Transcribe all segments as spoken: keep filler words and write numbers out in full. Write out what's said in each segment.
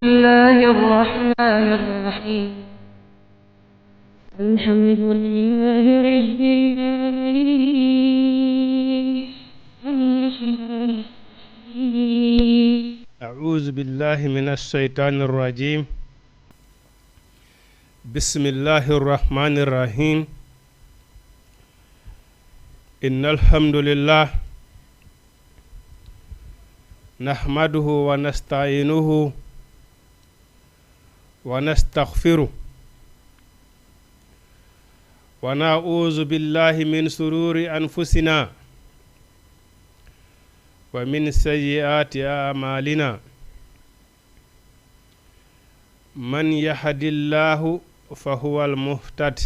الله الرحمن الرحيم. الحمد لله رب العالمين. الرحمن الرحيم. أعوذ بالله من الشيطان الرجيم. بسم الله الرحمن الرحيم. إن الحمد لله نحمده ونستعينه ونستغفره، ونعوذ بالله من شرور أنفسنا ومن سيئات أعمالنا. من يهد الله فهو المهتد،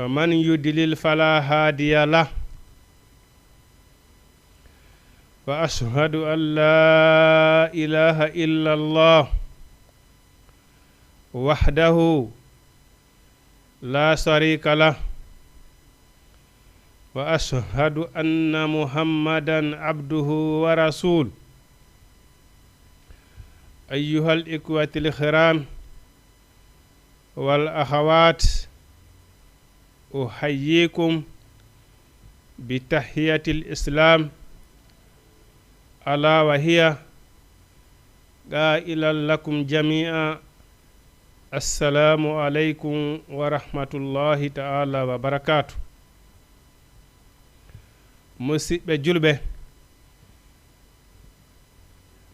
ومن يضلل فلا هادي له. وأشهد أن لا إله إلا الله وحده لا شريك له، وأشهد أن محمدا عبده ورسوله. أيها الإخوة الكرام والأخوات، أحييكم بتحية الإسلام، ألا وهي: قائلا لكم جميعا، السلام عليكم ورحمة الله تعالى وبركاته. Musiɓɓe julɓe,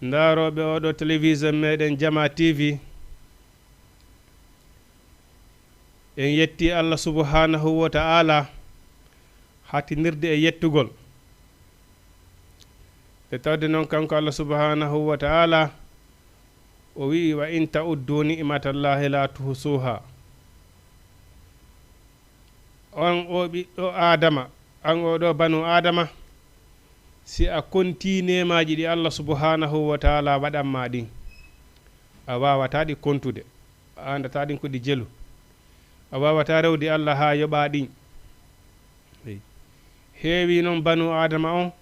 ndaarooɓe oo ɗoo télévision meɗen Jamaa T V, en yettii Allah subhanahu wa ta'ala, hattinirde e yettugol. E tawde non, kanko Allah subhanahu wa ta'ala, o wi'i: "Wa in ta'uddu ni'matallahi la tuhsuha." On oo ɓiɗɗo Aadama, an oo ɗoo banu Aadama, si a kontii neemaaji ɗi Allah subhanahu wa ta'ala waɗan maa ɗin, a waawataa ɗi kontude, a anndataa ɗin ko ɗi jelu, a waawataa rewde Allah haa yoɓaa ɗin. Ey. Heewii non banu Aadama on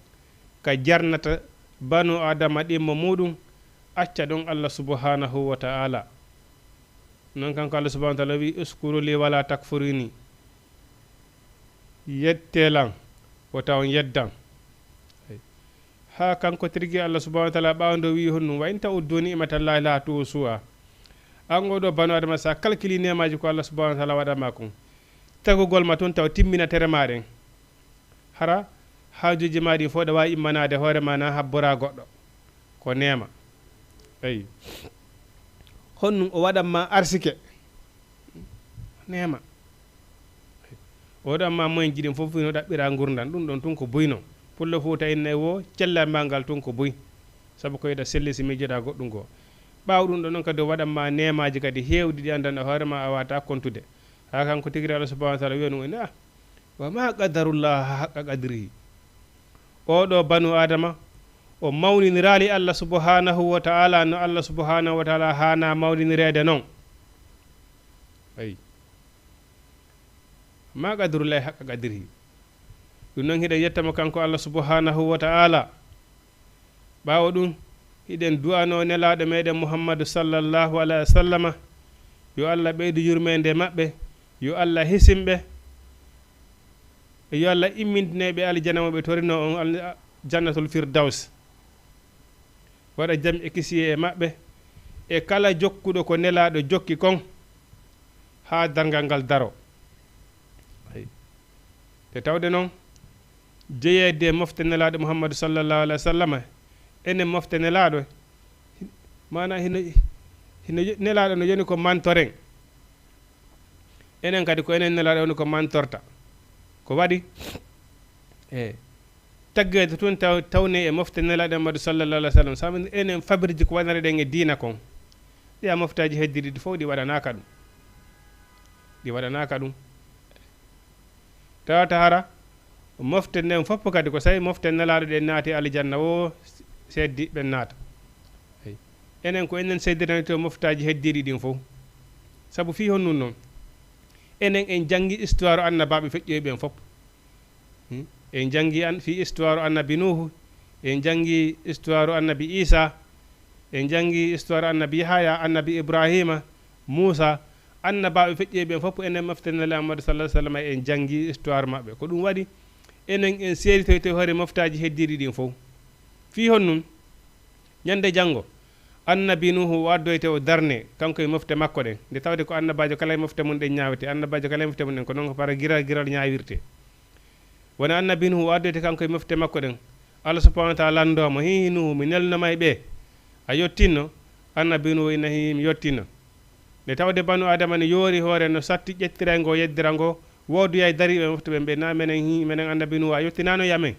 ka jarnata banu Aadama ɗimmo muuɗum, acca ɗon Allah subhanahu wa ta'ala. Non kanko Allah subhanahu wa ta'ala wi'i: "Uskuru li wala takfuruni." Yettee lan, wota on yeddan. Ey. Haa kanko tirgi Allah subhanahu wa ta'ala ɓaawo ndo wi'i honɗum: "Wa in ta'uddu ni'matallahi la tuhsuha." An oo ɗoo banu Aadama, si a kalkili neemaaji ko Allah subhanahu wa ta'ala waɗan maa kon, tagugol ma tun taw timminatere maa ɗen, hara haajuuji maa ɗin fow ɗa waawi immanaade hoore maa, na habboraa goɗɗo. Ko neema. Eyi. Honɗum o waɗan maa arsike? Neema. O waɗan maa moyen ji ɗin fow, fii no ɗaɓɓiraa ngurndan. Ɗum ɗon tun ko buy non. Pullo Fuuta Inna e woo, cellal maa ngal tun ko buy. Sabu ko hiɗa selli si miijoɗaa goɗɗum goo. Ɓaawo ɗum ɗon non kadi o waɗan maa neemaaji kadi heewɗi ɗi anndanɗaa hoore maa a waawataa kontude. Haa kanko tigi Allah subhanahu wa ta'ala wi'a ɗum, "Ah, wa ma qadarullaha haqqa qadrihi." Oo ɗoo banu Aadama, o mawniniraali Allah subhanahu wa ta'ala no Allah subhanahu wa ta'ala haanaa mawninireede non. Ayi. Ma qadarullahi haqqa qadrihi. Ɗum non hiɗen yetta mo kanko Allah subhanahu wa ta'ala. Ɓaawo ɗum, hiɗen du'anoo Nelaaɗo meɗen Muhammadu sallallahu alaihi wa sallama, yo Allah ɓeydu yurmeende maɓɓe, yo Allah hisin ɓe, e yo Allah immintine ɓe aljana mo ɓe torinoo on, al-, Jannatul Firdaws. Waɗa jam e kisiyee e maɓɓe, e kala jokkuɗo ko Nelaaɗo jokki kon, haa darngal ngal daroo. Ayi. Te tawde non, jeyeede e mofte Nelaaɗo Muhammadu sallallahu alaihi wa sallam, enen mofte Nelaaɗo, maanaa hino, hino, Nelaaɗo no yoni ko mantoren. Enen kadi ko enen Nelaaɗo woni ko mantorta. Ko waɗi? E taggeede tun taw-, tawnee e mofte Nelaaɗo Muhammadu sallallahu alaihi wa sallam. Sabu enen fabirji ko waɗanreɗen e diina kon, ɗi a moftaaji heddiiɗi ɗi fow ɗi waɗanaaka ɗum. Ɗi waɗanaaka ɗum. Tawata hara mofte nden fof kadi ko sawi mofte Nelaaɗo ɗen naati aljanna woo, seddi ɓen naata. Eyi. Enen ko enen seddiranito moftaaji heddiiɗi ɗin fof. Sabu fii honɗun non? Enen en janngi histoire annabaaɓe feƴƴoyi ɓen fof. Hmm? En janngi an-, fii histoire annabi Nuuhu, en janngi histoire annabi Iisaa, En janngi histoire annabi Yahaya, annabi Ibrahima, Muusa, annabaaɓe feƴƴiiɓe ɓen fof, enen mofte Nelaaɗo Muhammadu sallallaahu alayhi wa sallam, en janngi histoire maɓɓe. Ko ɗum waɗi, enen en seeditoyto e hoore moftaaji heddiiɗi ɗin fof. Fii honɗun? Ñande janngo, annabi Nuuhu o addoyte o darne, kanko e mofte makko ɗen. Nde tawde ko annabaajo kala e mofte mum ɗen ñaawete, annabaajo kala e mofte mum ɗen, ko non ko para giral giral ñaawirte. Wona annabi Nuhu o addoyte kanko e mofte makko ɗen. Allah subhanahu wa ta'ala lanndoo mo, "Hii Nuhu, mi nelno ma e ɓee. A yottinno?" Annabi Nuhu ina, "Hii, mi yottinno." Nde tawde banu Adama ne yoori hoore no satti ƴettiray ngo, yeddira ngo, woodoyay dariiɓe mofte ɓen ɓe, "Na menen, hii, menen annabi Nuhu, a yottinaano ya men.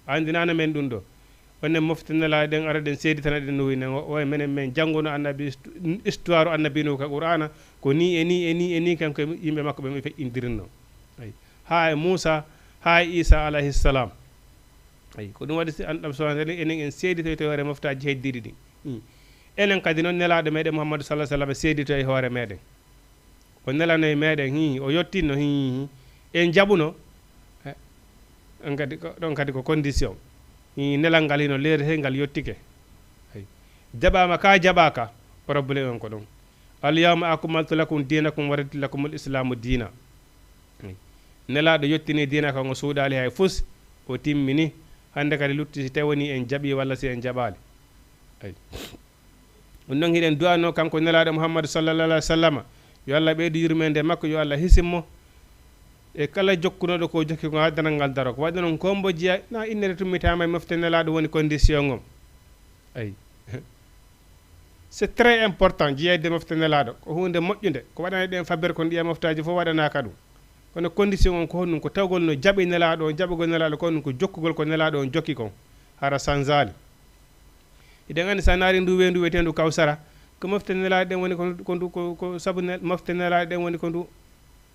A anndinaano men ɗum ɗo." Onen mofte Nelaaɗo ɗen ara ɗen seeditana ɗen Nuhu ina, o, o e menen men jannguno annabi histu-, histoire annabi Nuhu ka Qur'aana, ko nii e nii e nii e nii kanko e yimɓe makko ɓen ɓe feƴƴindirinno. Ay. Haa e Muusa, haa e Iisa alayhi salam. Ay, ko ɗum waɗi si Annabi sallallahu alayhi wa sallam, enen en seeditoyto e hoore moftaaji heddiiɗi ɗin. Hmm. Enen kadi non Nelaaɗo meɗen Muhammadu sallallahu alayhi wa sallam seedito e hoore meɗen. O nelano e meɗen, hii, o yottinno, hii, hii. En jaɓuno, eh, on kadi ko, ɗon kadi ko condition. Hii, nelal ngal hino leeri, hey, ngal yottike. Ay. Jaɓaama ka, jaɓaaka, problème on ko ɗon. "Al yawma akmaltu lakum dinakum wa raditu lakumul islamu diina." Ay. Nelaaɗo yottini diina kan, o suuɗaali hay fus, o timmini. Hannde kadi lutti si tawii wonii en jaɓii walla si en jaɓaali. Ay. Ɗum noon hiɗen du'anoo kanko Nelaaɗo Muhammadu sallallahu alayhi wa sallama, yo Allah ɓeydu yurmeende makko, yo Allah hisin mo. E kala jokkunooɗo ko jokki ko haa daral ngal daroo. Ko waɗi noon ko mbo jeyaa, na innere tummitaama e mofte Nelaaɗo woni condition on. Ay. C'est très important, jeyayde mofte Nelaaɗo. Ko huunde moƴƴunde. Ko waɗani ɗen fabere kon ɗiya moftaaji fof waɗanaaka ɗum. Kono condition on ko honɗum? Ko tawgol no jaɓi Nelaaɗo on, jaɓugol Nelaaɗo ko honɗum? Ko jokkugol ko Nelaaɗo on jokki kon. Hara sanzaali. Hiɗen anndi si a naari ndu weendu wi'eteendu Kawsara, ko mofte Nelaaɗo ɗen woni ko ndu, ko ndu, ko, ko sabu ne-, mofte Nelaaɗo ɗen woni ko ndu,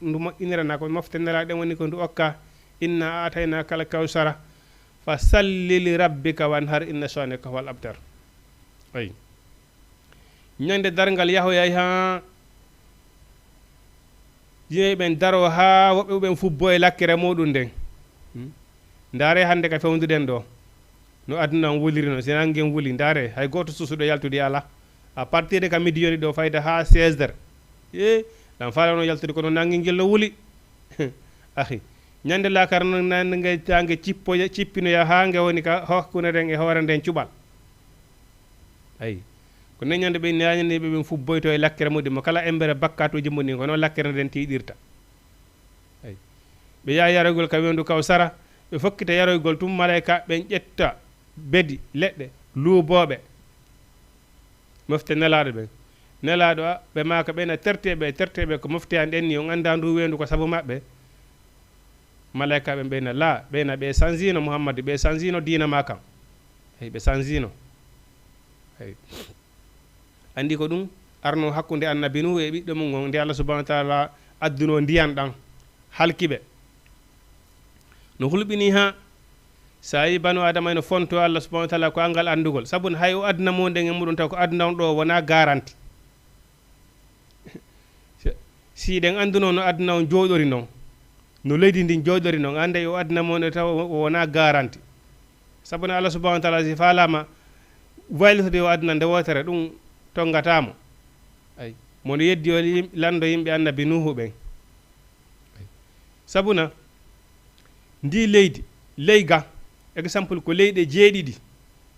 ndu moƴƴinirana, ko mofte Nelaaɗo ɗen woni ko ndu okka, "Inna a'taynaaka al kawsara, fa salli li rabbika wanhar, inna shani'aka huwal abtar." Ayi. Ñande darngal yahoyay haa yimɓe ɓen daroo haa woɓɓe ɓen fubboo e lakkere muuɗum nden. Hmm? Ndaaree hannde ka fewnduɗen ɗoo. No aduna on wuliri non, si nannge wuli, ndaaree, hay gooto suusuɗo yaltude alaa. À partir de ka midi yoni ɗoo fayda haa seize heures. Ee, ɗan faalano yaltude kono nannge ngel no wuli. Ahi, ñande laakara non nannge taange cippoya, cippinoya haa nge woni ka hakkunde nden e hoore nden cuɓal. Ayi. Ko nden ñande ɓe ñañaniiɓe ɓen fubboyto e lakkere muɗum, mo kala embere bakkatuuji muɗum, ko non lakkere nden tiiɗirta. Ayi. Ɓe yaha yaroygol ka weendu Kawsara, ɓe fokkita yaroygol tun, malaykaaɓe ɓen ƴetta bedi, leɗɗe, luubooɓe. Mofte Nelaaɗo ɓen. Nelaaɗo, a, ɓe maaka ɓen a terteeɓe, e terteeɓe ko mofte an ɗen ni, on anndaa ndu weendu ko sabu maɓɓe. Malaykaaɓe ɓen ɓe na laa, ɓe na ɓe sanzino Muhammadu, ɓe sanzino diina maa kan. Hey, ɓe sanzino. Hey. Anndi ko ɗum arno hakkunde annabi Nuhu e ɓiɗɗo mum on, nde Allah subhanahu wa ta'ala adduno ndiyan ɗan, halki ɓe. No hulɓini haa, so a yi banu Adama eno fonto Allah subhanahu wa ta'ala ko angal anndugol. Sabu hay o aduna mo nden e muɗum taw ko aduna on ɗo wona garanti. Si, si ɗen annduno no aduna on jooɗori non, no leydi ndin jooɗori non, annday o aduna mo on taw o, o wona garanti. Sabu no Allah subhanahu wa ta'ala si faalaama waylitode o aduna nde wootere, ɗum tonngataa mo. Ay, mo no yeddi o yim-, lanndo yimɓe annabi Nuhu ɓen. Sabuna, ndi leydi, ley ga, exemple, ko leyɗe jeeɗiɗi,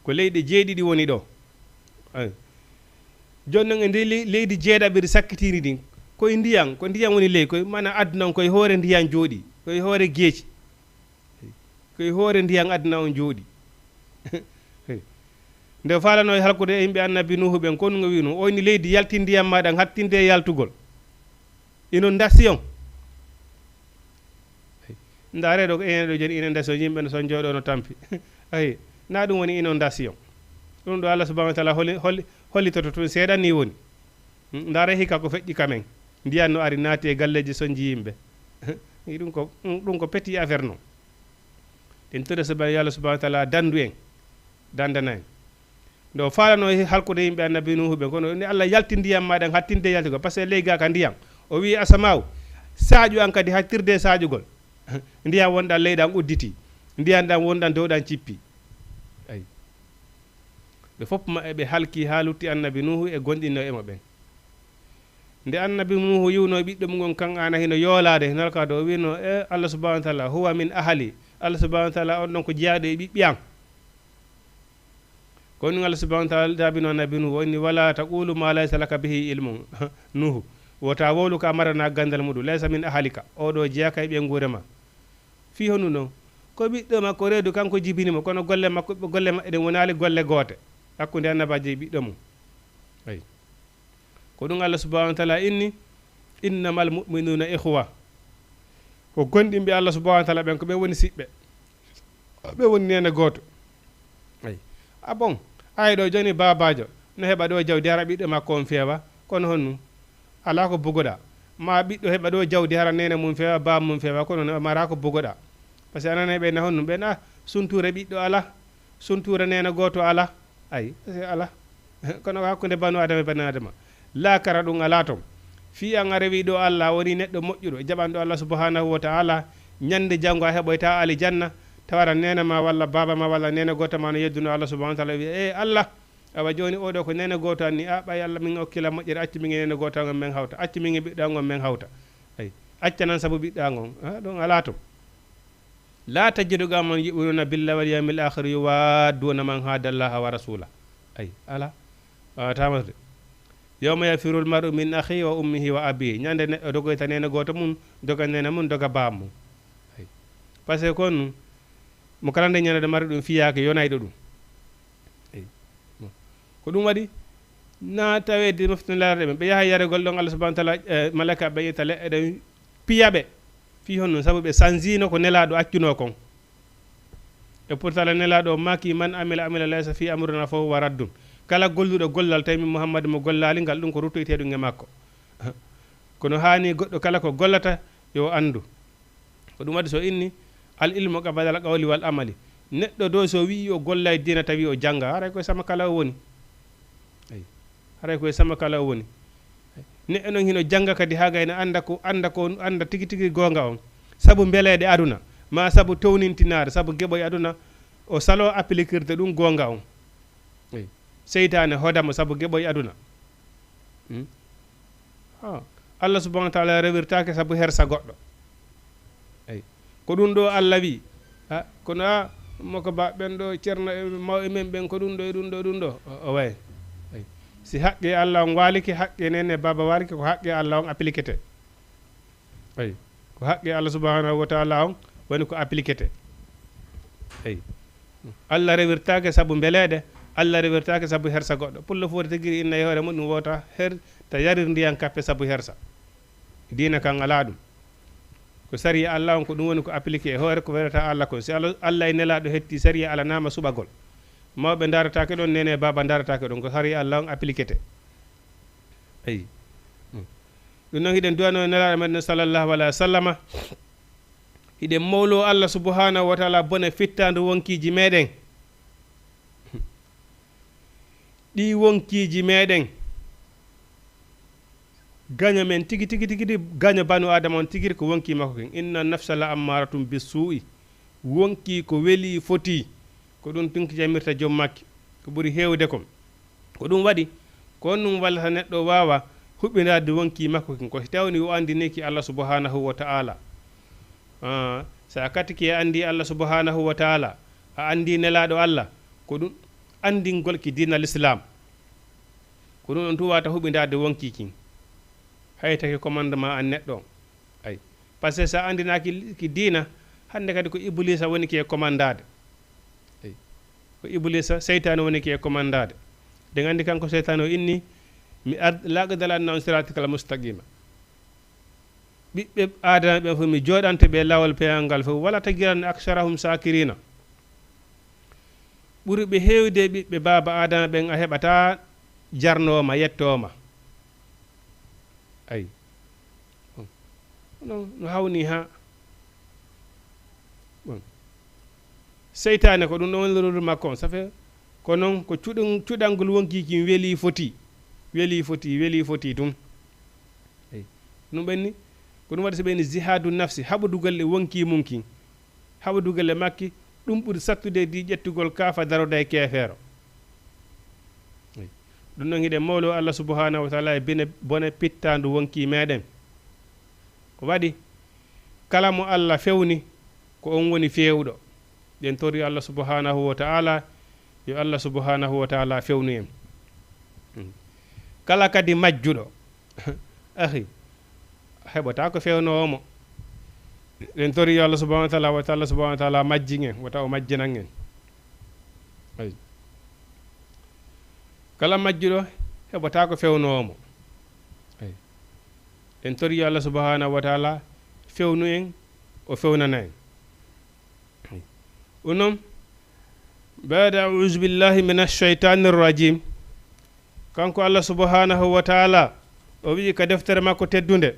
ko leyɗe jeeɗiɗi woni ɗo. Ay. Jooni non, e ndi ley-, leydi jeeɗaɓiri sakkitiindi ndin, ko e ndiyan, ko ndiyan woni ley, ko e, maanaa, aduna on, ko e hoore ndiyan jooɗi, ko e hoore geeci. Ko e hoore ndiyan aduna on jooɗi. Nde faalano e halkude e yimɓe annabi Nuhu ɓen, ko ɗum o wi'uno, o inni leydi, yaltin ndiyan maa ɗan, hattinde e yaltugol. Inondation. Ndaaree ɗo ko enen ɗo jooni, inondation, yimɓe no son jooɗo no tampi. Ayi, na ɗum woni inondation. Ɗum ɗo Allah subhanahu wa ta'ala holi, holi, hollitoto tun seeɗa ni woni. Hmm, ndaaree hikka ko feƴƴi ka men. Ndiyan no ari naati e galleeji sonji yimɓe. Ɗum ko, ɗum ko petit affaire non. Ɗen tori so ɓe yo Allah subhanahu wa ta'ala dandu en, dandana en. Nde o faalano e halkude yimɓe annabi Nuhu ɓe, kono ni Allah yalti ndiyan maa ɗan hattinde yaltugol, parce que ley ga ka ndiyan. O wi'i asamaaw, saaƴu an kadi hattirde saaƴugol. Ndiyan wonɗan ley ɗan udditi. Ndiyan ɗan wonɗan dow ɗan cippi. Ayi. Ɓe fof maɓɓe ɓe halkii haa lutti annabi Nuuhu e gonɗinooɓe mo ɓen. Nde annabi Nuuhu yi'unoo ɓiɗɗo mum on Kan'aana hino yoolaade, hino halkaa dow, o wi'unoo, "E Allah subhaanahu wa ta'aala, huwa min ahli." Allah subhaanahu wa ta'aala, on ɗon ko jeyaaɗo e ɓiɓɓe an. Ko ɗun Allah subhaanahu wa ta'aala jaabinoo annabi Nuuhu, o inni, "Wala taqulu ma laysa laka bihi ilmun." Nuuhu, wota wowlu ka maranaa ganndal muɗum, "laysa min ahlika." Oo ɗoo jeyaaka e ɓeynguure maa. Fii honɗun ɗon? Ko ɓiɗɗo makko reedu kanko jibini mo, kono golle makko, golle maɓɓe ɗen wonaali golle goote hakkunde annabaajo e ɓiɗɗo mum. Ayi. Ko ɗun Allah subhaanahu wa ta'aala inni, "Innamal mu'minuuna ikhwa." Ko gomɗinɓe Allah subhaanahu wa ta'aala ɓen, ko ɓen woni siɓɓe. Ɓen woni neene gooto. Ayi. A bon, ayi ɗoo jooni baabaajo no heɓa ɗoo jawdi hara ɓiɗɗo makko on feewa, kono honɗun? Alaa ko bugoɗaa. Maa ɓiɗɗo heɓa ɗoo jawdi hara neene mum feewa, baaba mum feewa, kono no maraa ko bugoɗaa. Parce que a nanay ɓen na honɗun? Ɓen, ah, suntuure ɓiɗɗo alaa, suntuure neene gooto alaa. Ayi, parce que alaa. Kono ko hakkunde banu Aadama e bani Aadama. Laakara ɗun alaa ton. Fii an a rewii ɗoo Allah, a wonii neɗɗo moƴƴuɗo, jaɓanɗo Allah subhaanahu wa ta'aala, ñannde janngo a heɓoytaa alijanna, tawata neene maa walla baaba maa walla neene gooto maa no yeddunoo Allah subhaanahu wa ta'aala, wi'a, "Ee Allah, awa jooni oo ɗoo ko neene gooto an nii, a ɓay Allah min okkii lan moƴƴere, accu min e neene gooto an on men hawta, accu min e ɓiɗɗo an on men hawta." Ayi, acca lan sabu ɓiɗɗo an on, a, ɗun alaa ton. "لا تجد قوما يؤمنون بالله واليوم الآخر يوادون من حاد الله ورسوله." Ayi, alaa. Waawataa de. "يوم يفر المرء من أخيه وأمه وأبيه." Ñande neɗɗo dogoyta neene gooto mum, doga neene mum, doga baaba mum. Ayi. Parce que ko honɗun, mo kala nde ñande ɗo mari ɗun fiyaake yonayɗo ɗun. Eyi. Bon. Ko ɗun waɗi, na tawee de mofte nelaaɗo ɓen, ɓe yaha yarugol ɗon Allah subhaanahu wa ta'aala, eh, malaa'ika ɓe ƴetta leɗɗe ɗen, piya ɓe. Fii honɗun? Sabu ɓe sanjiino ko nelaaɗo accunoo kon. E pourtant nelaaɗo o maaki, "من عمل عملا ليس فيه أمرنا فهو رد." Kala golluɗo gollal, tawi min Muhammad mo gollaali ngal, ɗun ko ruttoyteeɗun e makko. Kono haani goɗɗo kala ko gollata, yo anndu. Ko ɗun waɗi so inni, "العلم قبل القول والعمل." Neɗɗo ɗoo so wi'i o gollay diina tawi o janngaa, haray ko e sama kala o woni. Eyi. Haray ko e sama kala o woni. Neɗɗo non hino jannga kadi haa gay na annda ko, annda ko, annda tigi tigi goonga on. Sabu mbeleeɗe aduna, maa sabu townintinaare, sabu geɓoy aduna, o saloo applikirde ɗun goonga on. Eyi. Seytaane hoda mo sabu geɓoy aduna. Hmm? Ha. Allah subhaanahu wa ta'aala rewirtaake sabu hersa goɗɗo. Eyi. Ko ɗun ɗoo Allah wi'i. Ha, kono a, mo ko ba, ɓen ɗoo cerno e mawɓe men ɓen, ko ɗun ɗoo e ɗun ɗoo e ɗun ɗoo. O, o way. Eyi. Si haqqee Allah on waalike, haqqee neene baaba waalike, ko haqqee Allah on appliquete. Eyi. Ko haqqee Allah subhaanahu wa ta'aala on woni ko appliquete. Eyi. Allah rewirtaake sabu mbeleeɗe, Allah rewirtaake sabu hersa goɗɗo. Pullo Fuuta tigi inna e hoore muɗum wota her ta yarir ndiyan kappe sabu hersa. Diina kan alaa ɗum. Ko sariya Allah on, ko ɗum woni ko appliqué e hoore ko welata Allah kon. Si Allah, Allah e Nelaaɗo hetti sariya alanaama suɓagol. Mawɓe ndarataake ɗon, neene e baaba ndarataake ɗon, ko sariya Allah on appliquete. Eyi. Ɗum noon hiɗen du'anoo e Nelaaɗo meɗen sallallahu alayhi wa sallama. Hiɗen mawloo Allah subhanahu wa taala bone fittaandu wonkiiji meɗen. Ɗii wonkiiji meɗen, gaño men tigi, tigi, tigi, tigi, gaño banu Aadama on tigi ko wonkii makko kin. Inna nafsa la ammaratum bissuu'i. Wonkii ko welii fotii. Ko ɗum tun jamirta joom makki. Ko ɓuri heewde kon. Ko ɗum waɗi, ko honɗum wallata neɗɗo waawa huɓindaade wonkii makko kin? Ko si tawni o anndinii ki Allah subhanahu wa ta'ala. Ah, si a katike a anndii Allah subhanahu wa ta'ala, a anndii Nelaaɗo Allah, ko ɗum anndingol ki diina Lislaam. Ko ɗum ɗon tun waawata huɓindaade wonkii kin. Hay taki commandement an neɗɗo on. Ay. Parce que si a anndinaaki ki diina, hannde kadi ko Ibuliisa woni ki e commandaade. Ay. Ko Ibuliisa, seytaane woni ki e commandaade. Ɗen anndi kanko seytaane o inni, mi ard-, laqad adallani an siratikal mustaqima. Ɓiɓɓe Aadama ɓen fof, mi jooɗante ɓe laawol peewngal ngal fof. Wala tajidanna aksarahum shakirina. Ɓuri ɓe heewde ɓiɓɓe baaba Aadama ɓen, a heɓataa jarnoowo ma, yettoowo ma. Ay. Bon. Kono no hawni haa. Bon. Seytaane ko ɗum ɗon woni rôle makko on. Ça fait ko non ko cuɗan-, cuɗangol wonkii kin welii fotii. Welii fotii, welii fotii tun. Eyi. Ɗum ɓenni, ko ɗum waɗi so ɓenni jihaadu nafsi, haɓodugol e wonkii mun kin. Haɓodugol e makki, ɗum ɓuri sattude di ƴettugol kaafa daroda e keefeero. Ɗum ɗon hiɗen mawloo Allah subhanahu wa taala e bine, bone pittaandu wonkii meɗen. Ko waɗi, kala mo Allah fewni, ko on woni feewuɗo. Ɗen tori Allah subhanahu wa taala, yo Allah subhanahu wa taala fewnu en. Kala kadi majjuɗo, akhi, heɓataa ko fewnoowo mo. Ɗen tori yo Allah subhanahu wa taala, wata Allah subhanahu wa taala majjin en, wata o majjinan en. Ay. Kala majjuɗo heɓataa ko fewnoowo mo. Ay. En tori yo Allah subhanahu wa taala fewnu en, o fewnana en. Ay. Ɗum noon, baada auzu billahi min ashaytani rrajim, kanko Allah subhanahu wa taala, o wi'i ka deftere makko teddunde,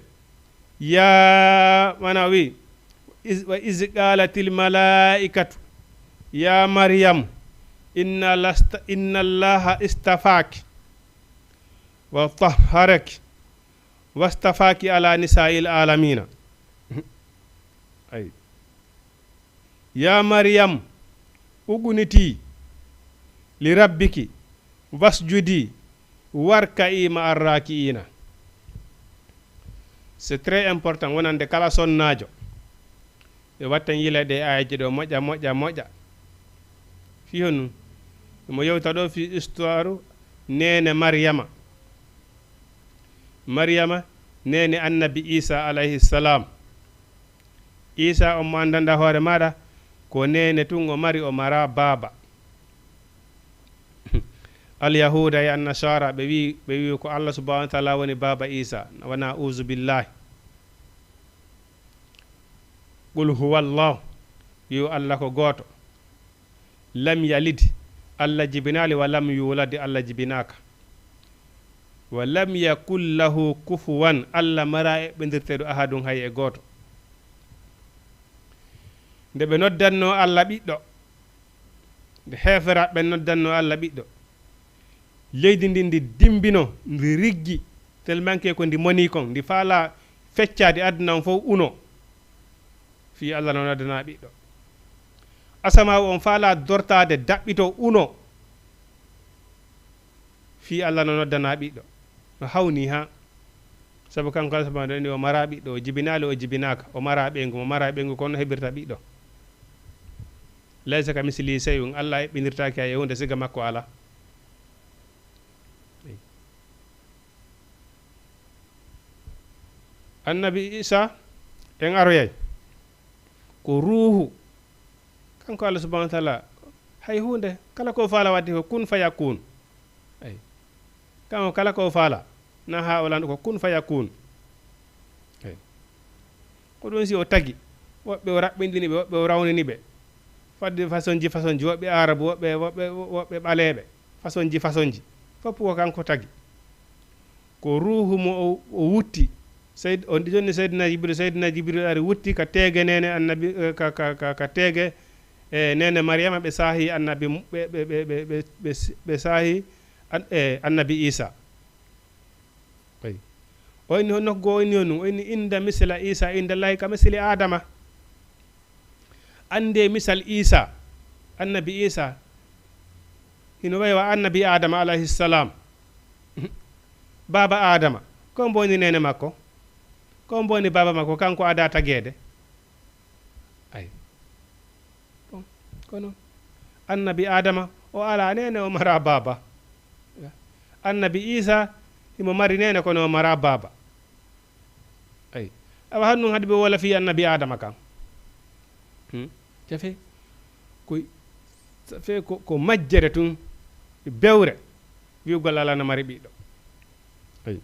yaa, mana o wi'i, "Is-, wa iz qaalatil malaa'ikatu, yaa Maryam, inna lasta, inna Allaha istafaaki, wa tahharaki, wastafaaki ala nisaa'il aalamiina." Ay. "Yaa Maryam, uqnutii li rabbiki, wasjudii, warka'ii ma'a raaki'iina." C'est très important wonande kala sonnaajo. Ɓe wattan yila ɗe aayeeje ɗo moƴƴa, moƴƴa, moƴƴa. Fii honɗun? Mo yewta ɗo fii histoire neene Maryama. Maryama, neene Annabi Iisaa alayhi salaam. Iisaa on mo anndanɗaa hoore maaɗa, ko neene tun o mari, o maraa baaba. Alyahuuda e Annasaara, ɓe wi'i, ɓe wi'i ko Allah subhanahu wa taala woni baaba Iisaa, wanaa, uuzu billahi. Qul huwa Allah, wi'u Allah ko gooto. Lam yalid, Allah jibinaali, wa lam yuulad, Allah jibinaaka. Wa lam yakun lahu kufuwan, Allah maraa eɓɓindirteeɗo ahadun hay e gooto. Nde ɓe noddannoo Allah ɓiɗɗo, nde heeferaaɓe ɓen noddannoo Allah ɓiɗɗo, leydi ndin ndi dimbino, ndi riggi, tellement que ko ndi moni kon, ndi faalaa feccaade, aduna on fow uno. Fii Allah no noddana ɓiɗɗo. Asamaawu on faalaa dortaade, daɓɓitoo, uno. Fii Allah no noddana ɓiɗɗo. No hawni haa. Sabu kanko Allah subhanahu wa taala o maraa ɓiɗɗo, o jibinaali, o jibinaaka, o maraa ɓeyngu, mo maraa ɓeyngu, kono heɓirta ɓiɗɗo. Laysa ka mislihi shay'un, Allah eɓɓindirtaake hay e huunde, siga makko alaa. Annabi Iisaa, en aroyay. Ko ruuhu. Kanko Allah subhanahu wa taala, hay huunde, kala ko faala waɗde ko kun fayakun. Ay. Kanko kala ko faala, na haa o lanɗo ko kun fayakun. Ay. Ko ɗun si o tagi, woɓɓe o raɓɓinɗini ɓe, woɓɓe o rawnini ɓe. Fadde façonji, façonji, woɓɓe Aarabu, woɓɓe, woɓɓe, woɓɓe ɓaleeɓe, façonji, façonji. Fof ko kanko tagi. Ko ruuhu mo o, o wutti. Seyd-, on jonni Seydina Jibril, Seydina Jibril ari wutti ka teege neene annabi, eh, ka, ka, ka, ka teege, eh, neene Maryama, ɓe saahi annabi mu-, ɓe, ɓe, ɓe, ɓe, ɓe, ɓe, ɓe saahi an-, eh, annabi Iisaa. Ɓay. O inni, honno ko goo o inni honɗun? O inni, "Inda misla Iisaa, inda Laahi ka misli Aadama." Anndee misal Iisaa, annabi Iisaa, hino wayi wa annabi Aadama alayhi salaam. Baaba Aadama, ko hombo woni neene makko? Ko hombo woni baaba makko? Kanko adaa tageede. Ay. Bon, kono annabi Aadama, o alaa neene, o maraa baaba. Annabi Iisaa, himo mari neene, kono o maraa baaba. Ay. Awa hannun hade ɓe wola fii annabi Aadama kan. Hmm? Jafe. Ko, jafe ko, ko majjere tun, bewre, wi'ugol Alla na mari ɓiɗɗo. Ay.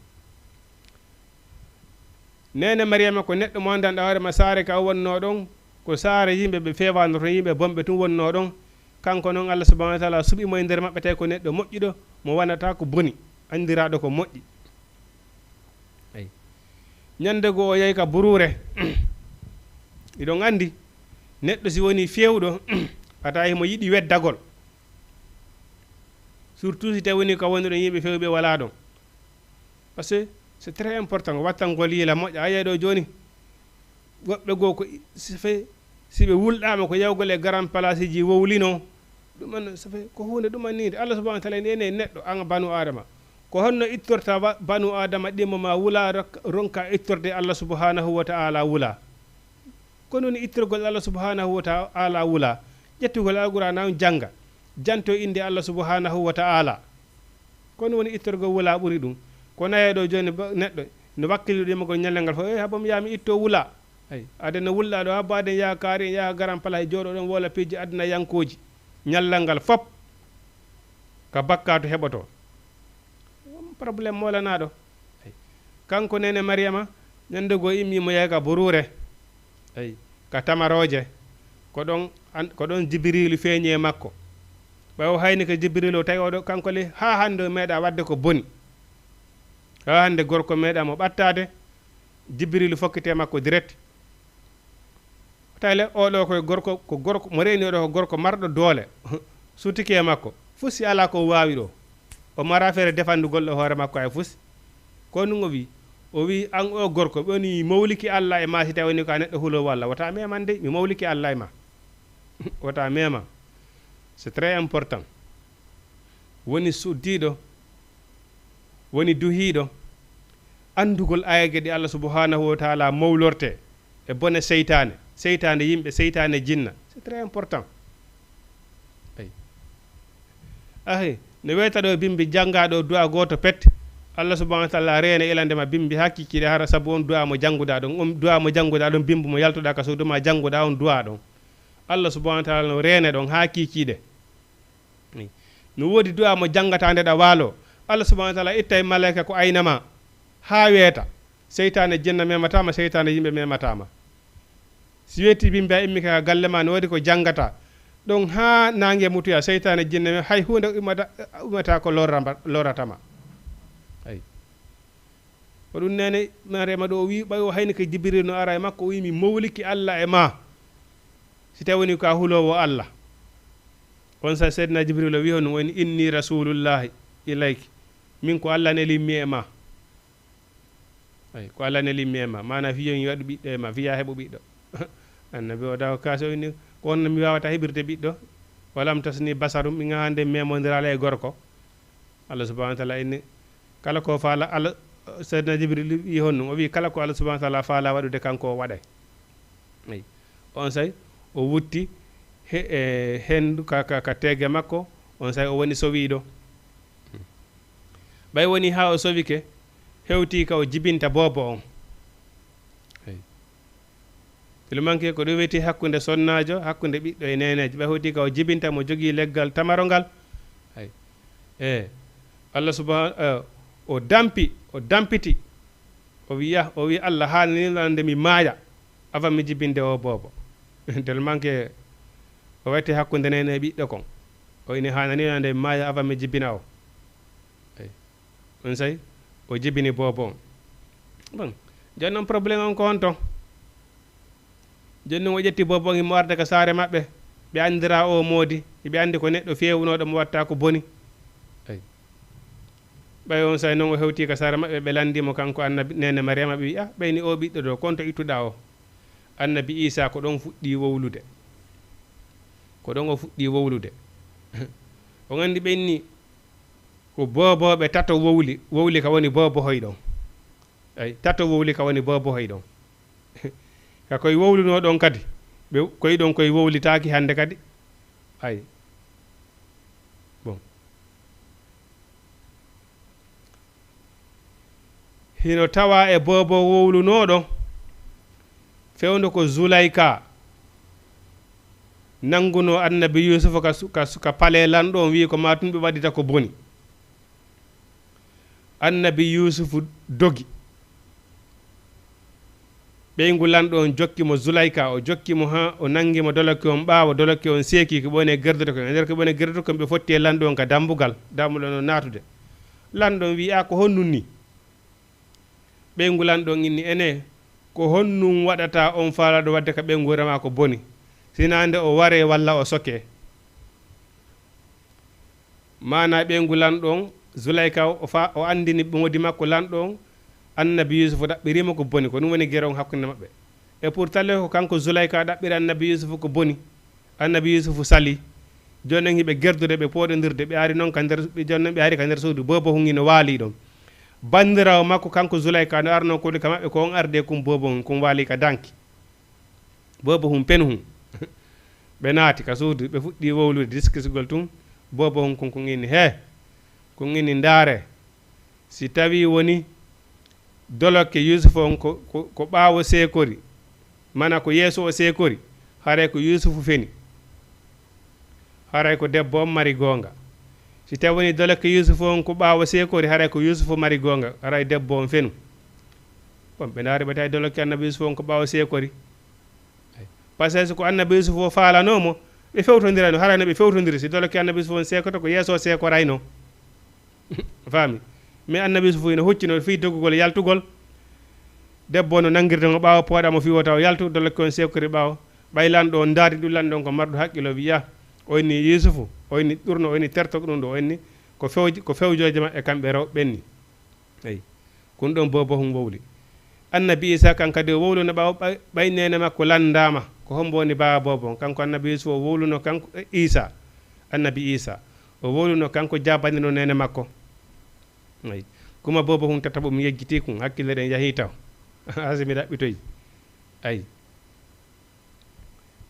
Neene Mariyama ko neɗɗo mo anndanɗaa hoore ma saare ka o wonnoo ɗon, ko saare yimɓe ɓe feewaano ton, yimɓe bonɓe tun wonnoo ɗon. Kanko non, Allah subhanahu wa taala suɓi mo e nder maɓɓe, tawi ko neɗɗo moƴƴuɗo, mo wanataa ko boni, anndiraaɗo ko moƴƴi. Ay. Ñande goo o yahi ka buruure. Hiɗon anndi, neɗɗo si wonii feewuɗo, a tawa himo yiɗi weddagol. Surtout si tawi wonii ka wonduɗon yimɓe feewɓe walaa ɗon. Parce que c'est très important, wattangol yila moƴƴa. A yi'ay ɗoo jooni, woɓɓe goo ko i-, si fe-, si ɓe wulɗaama ko yawgol e garan palaasiji wowlinoo. Ɗum en, ça fait, ko huunde ɗum anniinde. Allah subhanahu wa taala ene neɗɗo, an banu Aadama. Ko honno ittorta ba-, banu Aadama ɗimmo ma wula rak-, ronka ittorde Allah subhanahu wa ta'ala wula? Ko non ittorgol Allah subhanahu wa ta'ala wula? Ƴettugol Alqur'aana on jannga, janto innde Allah subhanahu wa ta'ala. Ko non woni ittorgol wula ɓuri ɗum. Ko nayeɗo jooni ba-, neɗɗo no wakkili ɗimagol ñallal ngal fof, "Eh, habo mi yaha mi itto wula." Ay, aden no wulɗa ɗo, habo aden yaha kaari, en yaha garan pala, e jooɗo ɗon woola piiji aduna yankooji. Ñallal ngal fop ka bakkaatu heɓoto. Problème moolanaaɗo. Ay. Kanko neene Mariyama, ñande goo immi mo yahi ka buruure. Ay. Ka tamarooje. Ko ɗon an-, ko ɗon Jibriilu feeñi e makko. Ɓay o hayni ko Jibriilu o tawi oɗo, kanko le, haa hannde o meeɗa waɗde ko boni. Haa hannde gorko meeɗa mo ɓattaade, Jibriilu fokkite makko direct. Tawi le, oo ɗoo ko gorko, ko gorko, mo reeni oo ɗoo ko gorko marɗo doole. Sutike e makko. Fus si alaa ko waawi ɗoo. O mara feere defandugol ɗoo hoore makko hay fus. Ko ɗum o wi'i. O wi'i, "An oo gorko, ɓe woni mi mawliki Alla e maa si tawi woni ko a neɗɗo huloowo Alla. Wota meeman dey, mi mawliki Alla e maa." Wota meeman. C'est très important. Woni suddiiɗo, woni duhiiɗo, anndugol aayeeje ɗe Allah subhanahu wa ta'ala mawlorte e bone seytaane, seytaane yimɓe, seytaane jinna. C'est très important. Ay. Ahe, no weeta ɗo bimbi jannga ɗo du'a gooto pet, Allah subhanahu wa ta'ala reene ilande ma bimbi haa kiikiiɗe hara sabu on du'a mo jannguɗa ɗon, on du'a mo jannguɗa ɗon bimbi mo yaltuɗa ka suudu ma jannguɗa on du'a ɗon. Allah subhanahu wa ta'ala no reene ɗon haa kiikiiɗe. No woodi du'a mo janngata nde ɗa waalo. Allah subhanahu wa ta'ala ittay malaika ko ayna ma haa weeta. Seytaane jinna memata ma, seytaane yimɓe memata ma. Si weeti bimbi a immi ka galle ma, no woodi ko janngata. Ɗon haa naange mutoya, seytaane jinna me-, hay huunde ummata, ummata ko lorra mba-, lorrata ma. Ay. Ko ɗum neene Mariyama ɗo o wi'i, ɓay o hayni ko Jibril no ara e makko, o wi'i, "Mi mawliki Alla e ma, si tawi woni ko a huloowo Alla." On sa Seydina Jibril o wi'i honno woni, "Inni rasulullahi ilayki." Min ko Alla nelimmi e ma. Ay, ko Alla nelimmi e ma. Maana fii yo mi waɗu ɓiɗɗo e ma, fii yo a heɓu ɓiɗɗo. Annabi o daw kaasi o inni, "Ko honno mi waawata heɓirde ɓiɗɗo? Walam tasni basarum, mi ŋaande memondiraala e gorko." Allah subhanahu wa ta'ala inni, kala ko faala Allah, Seydina Jibril wi'i honɗum? O wi'i, kala ko Allah subhanahu wa ta'ala faala waɗude, kanko o waɗay. Eyi. On say, o wutti he-, e hendu ka, ka, ka teege makko, on say o woni sowiiɗo. Ɓay woni haa o sowike, hewti ka o jibinta boobo on. Eyi. Tilimanke ko ɗum wiyetee hakkunde sonnaajo, hakkunde ɓiɗɗo e neeneejo. Ɓe hewti ka o jibinta mo jogii leggal tamaro ngal. Hay. E, Allah subha-, e, o dampi, o dampiti. O wiya, o wiya, "Allah haanani lan nde mi maaya, avant mi jibinde o boobo." Tilimanke o wayte hakkunde neene e ɓiɗɗo kon. O ini, "Haanani lan nde mi maaya, avant mi jibina o." Eyi. On say, o jibini boobo on. Bon, jooni non problème on ko honto? Jooni non o ƴetti boobo on, himo arde ka saare maɓɓe. Ɓe anndira o moodi, ɓe anndi ko neɗɗo feewunooɗo mo watta ko boni. Eyi. Ɓay on say non o hewti ka saare maɓɓe, ɓe lanndi mo kanko annabi, neene Mariyama, ɓe wi'i, "Ah, ɓay ni o ɓiɗɗo ɗo, ko honto ittuɗaa o?" Annabi Iisaa ko ɗon fuɗɗii wowlude. Ko ɗon o fuɗɗii wowlude. On anndi ɓen ni, ko boobooɓe tato wowli, wowli ka woni boobohoy ɗon. Ay, tato wowli ka woni boobohoy ɗon. Ka koy wowlunoo ɗon kadi, ɓe koy ɗon koy wowlitaaki hannde kadi. Ay. Bon. Hino tawaa e boobo wowlunooɗo, fewndo ko Zulayka nanngunoo Annabi Yuusufa ka su-, ka su-, ka palee lanɗo on, wi'i ko maa tun ɓe waɗita ko boni. Annabi Yuusufu dogi. Ɓeyngu lanɗo on jokki mo Zulayka, o jokki mo haa o nangi mo dolokke on ɓaawo, dolokke on seeki ko ɓe woni e gerdata kon. E nder ko ɓe woni e gerdata kon, ɓe fotti e lanɗo on ka dambugal, dambugal on naatude. Lanɗo on wi'i, "Aa, ko honɗun nii?" Ɓeyngu lanɗo on inni, "Enee, ko honɗun waɗata on faalaaɗo waɗde ka ɓeyngu remaa ko boni? Sinaa nde o waree walla o sokee?" Maanaa ɓeyngu lanɗo on, Zulayka o fa-, o anndini moodi makko lanɗo on, Annabi Yuusufu ɗaɓɓirii mo ko boni, ko ɗum woni gere on hakkunde maɓɓe. Et pourtant, ko kanko Zulayka ɗaɓɓiri Annabi Yuusufu ko boni. Annabi Yuusufu salii. Jooni non hiɓe gerdude, ɓe pooɗondirde, ɓe ari non ka nder, ɓe jooni non ɓe ari ka nder suudu, boobo hun hino waalii ɗon. Banndiraawo makko kanko Zulayka no arnoo ko woni ka maɓɓe, ko on arde kun boobo hun, kun waalii ka danki. Boobo hun penu hun. Ɓe naati ka suudu, ɓe fuɗɗii wowlude, diskisgol tun. Boobo hun kun, kun inni, "Hee, kun inni, ndaare. Si tawii woni dolokke Yuusufu on ko, ko, ko ɓaawo seekori, mana ko yeeso o seekori, haray ko Yuusufu feni. Haray ko debbo on mari goonga. Si tawii woni dolokke Yuusufu on ko ɓaawo seekori, haray ko Yuusufu mari goonga, haray debbo on fenu." Bon, ɓe ndaari ɓe tawi dolokke Annabi Yuusufu on ko ɓaawo seekori. Ay. Parce que ko Annabi Yuusufu o faalanoo mo, ɓe fewtondirano, haray no ɓe fewtondiri. Si dolokke Annabi Yuusufu on seekoto, ko yeeso o seekorayno. Faami? Mais Annabi Yuusufu ina huccino fii doggugol, yaltugol. Debbo no nangirde mo ɓaawo, pooɗa mo fii wota o yaltu, dolokke on seekori ɓaawo. Ɓay lanɗo on ndaari ɗun, lanɗo on ko marɗo haqqilo, wi'a, o inni Yuusufu, o inni ɗurno, o inni terto ɗun ɗo, o inni ko fewj-, ko fewjooje maɓɓe kamɓe rewɓe ɓen ni. Eyi. Kun ɗon boobo hun wowli. Annabi Iisaa kan kadi o wowluno ɓaawo ɓay, ɓay neene makko landaama. Ko hombo woni baaba boobo on? Kanko Annabi Yuusufu o wowluno kanko, e, Iisaa. Annabi Iisaa. O wowluno kanko jaabanino neene makko. Eyi. Kuma boobo hun tataɓo mi yejjitii kun, hakkille ɗen yahii taw. Haa si mi ɗaɓɓitoyi. Eyi.